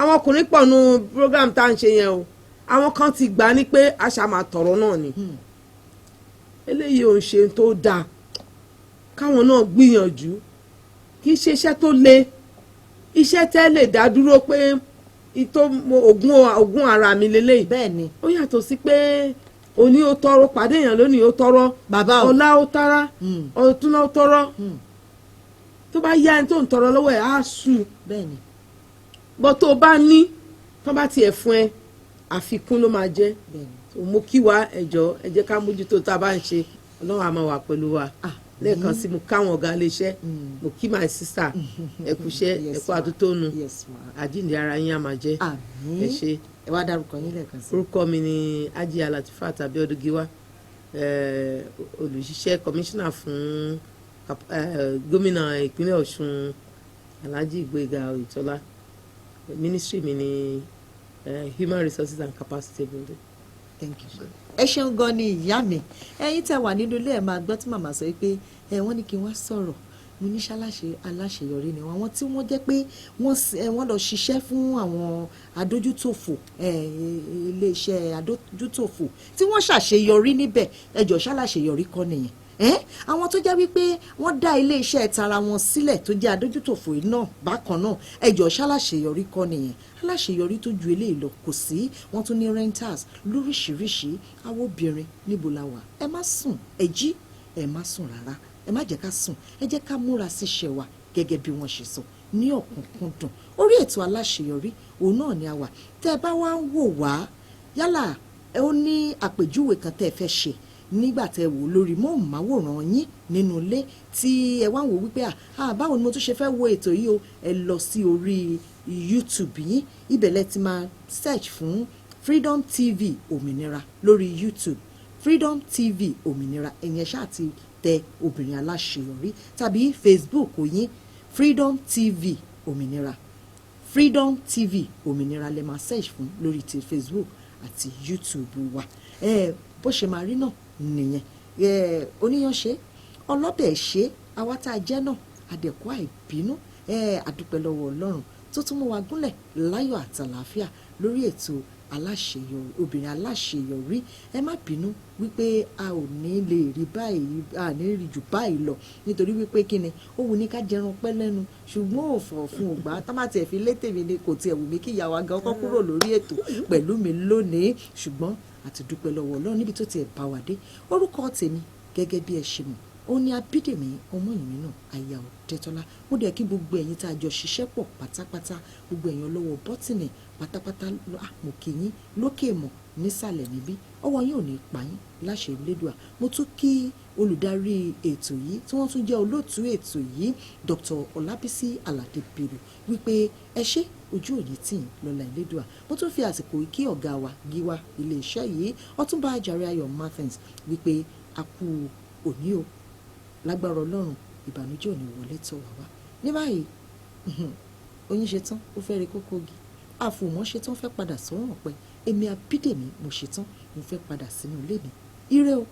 àwọn ọkùnrin pọ̀ nù program tá à ń ṣe yẹn o. Àwọn kan ti gbà ní pé àṣà máa tọ̀rọ̀ náà ni. Eléyìí ò ń ṣe tó dáa. Káwọn náà gbìyànjú. Kì í ṣe iṣẹ́ tó le, iṣẹ́ tẹ́ lè dá dúró pé ìtò ògùn ara mi lélẹ́yìí. Bẹ́ẹ̀ni. Ó yàtọ̀ sí pé òní ó tọrọ, pàdé èèyàn lónìí ó tọrọ. Bàbá o. Ọ̀la ó tara, ọ̀túnla ó tọrọ. Tó bá yá, ẹni tó ń tọrọ lọ́wọ́ ẹ̀ á sùn. Bọ́ tó bá ní, tó bá tiẹ̀ fún ẹ, àfikún ló máa jẹ́. Mo kí wa, ẹ jọ̀ọ́, ẹ jẹ́ ká mójútó tá a bá ń ṣe. Ọlọ́run á máa wà pẹ̀lú wa. Lẹ́ẹ̀kan sí, mo káwọn ọ̀gá iléeṣẹ́, mo kí my sister, ẹ kúṣẹ́, ẹ kú àtútónu, àjíǹde ara yín á máa jẹ́. Ẹ ṣé. Ẹ wá dárúkọ yín lẹ́ẹ̀kan sí. Orúkọ mi ni Hajiya Latifat Abiodun Giwa, olùṣiṣẹ́ kọmíṣánná fún gómìnà ìpínlẹ̀ Ọ̀ṣun, Alhaji Gboyega Oyetola. Ministry mi ni human resources and capacity building. Thank you. Ẹ ṣeun gan ni, ìyá mi. Ẹ̀yin tẹ́ wà nínú ilé, ẹ máa gbọ́ tí màmá sọ pé ẹ wọ́n ní kí wọ́n sọ̀rọ̀. Mo ní ṣaláṣe aláṣeyọrí ni wọn, àwọn tí wọ́n jẹ́ pé wọ́n lọ ṣiṣẹ́ fún àwọn adójútòfò, iléeṣẹ́ adójútòfò tí wọ́n ṣàṣeyọrí níbẹ̀. Ẹjọ́, ṣaláṣeyọrí kọ́ nìyẹn? Àwọn tó jẹ́ wípé wọ́n dá iléeṣẹ́ tara wọn sílẹ̀ tó jẹ́ adójútòfò yìí náà bákan náà, ẹjọ́, ṣaláṣeyọrí kọ́ nìyẹn? Aláṣeyọrí tó ju eléyìí lọ kò sí. Wọ́n tún ní rentals lóríṣiríṣi. Àwọn obìnrin, níbo la wà? Ẹ má sùn, ẹ jí. Ẹ má sùn rárá, ẹ má jẹ́ ká sùn. Ẹ jẹ́ ká múra síṣẹ́ wa gẹ́gẹ́ bí wọ́n ṣe sọ ní ọ̀kúnkúndùn. Orí ètò Aláṣeyọrí òun náà ni a wà. Tẹ́ ẹ bá wá ń wò wá, yálà ẹ ó ní àpèjúwe kan tẹ́ ẹ fẹ́ ṣe nígbà tẹ́ ẹ wò lórí móhùnmáwòrán yín nínú ilé, tí ẹ wá ń wò wípé, ah, báwo ni mo tún ṣe fẹ́ wo ètò yìí o, ẹ lọ sí orí YouTube yín. Ibẹ̀ lẹ ti máa search fún Freedom TV Òmìnira lórí YouTube, Freedom TV Òmìnira. Ẹ̀yẹn ṣáà ti tẹ Obìnrin Aláṣeyọrí, tàbí Facebook yín, Freedom TV Òmìnira. Freedom TV Òmìnira lè máa search fún lórí ti Facebook àti YouTube wa. Ẹ bó ṣe máa rí náà nìyẹn. Ẹ oníyanṣe, ọlọ́bẹ̀ ṣe, àwa tá a jẹ́ náà, àdẹ̀kọ́ àìbínú. Ẹ àdúpẹ́ lọ́wọ́ Ọlọ́run. tó tún mú wa gúnlẹ̀ láyọ̀ àtàlàáfíà lórí ètò aláṣeyọrí, obìnrin aláṣeyọrí. Ẹ má bínú wípé a ò ní lè rí báyìí, a ní rí jù báyìí lọ, nítorí wípé kí ni ó wù ní ká jẹran pẹ́ lẹ́nu, ṣùgbọ́n òfò fún ògbà tá má tiẹ̀ fi létè mi ni kò tiẹ̀ wù mí kí ìyá wa gan kọ́ kúrò lórí ètò pẹ̀lú mi lónìí, ṣùgbọ́n àti dúpẹ́ lọ́wọ́ Ọlọ́run níbi tó tiẹ̀ bá wa dé. Orúkọ tèmi gẹ́gẹ́ bí ẹ ṣe mọ̀, ó ní Abídèmí Ọmọyìnmínú aya Ọ̀dẹ́tọ́lá. Mo dẹ̀ kí gbogbo ẹ̀yin tá a jọ ṣiṣẹ́ pọ̀ pátápátá, gbogbo ẹ̀yin ọlọ́wọ́ bọ́tìnì pátápátá, mo kí yín lókè mọ̀ nísàlẹ̀ níbí, ọwọ́ yín ò ní pa yín láṣẹ Elédùà. Mo tún kí olùdarí ètò yìí tí wọ́n tún jẹ́ olóòtú ètò yìí, Dr. Ọlábísí Aládé Bello, wípé ẹ ṣé, ojú òní tì yín lọ́lá Elédùà. Mo tún fi àsìkò yìí kí ọ̀gá wa gíwá iléeṣẹ́ yìí, Ọ̀túnba Àjàre Ayọ̀ Martins, wípé a kú òní o, lágbára Ọlọ́run ìbànújẹ́ ò ní wọlé tọ̀ wá wá. Ní báyìí, oyin ṣe tán ó fẹ́ rí kókó gi, àfòmọ́ ṣe tán fẹ́ padà sọ́rùn ọ̀pẹ, èmi Abídèmí mo ṣe tán mo fẹ́ padà sínú ilé mi. Ire o.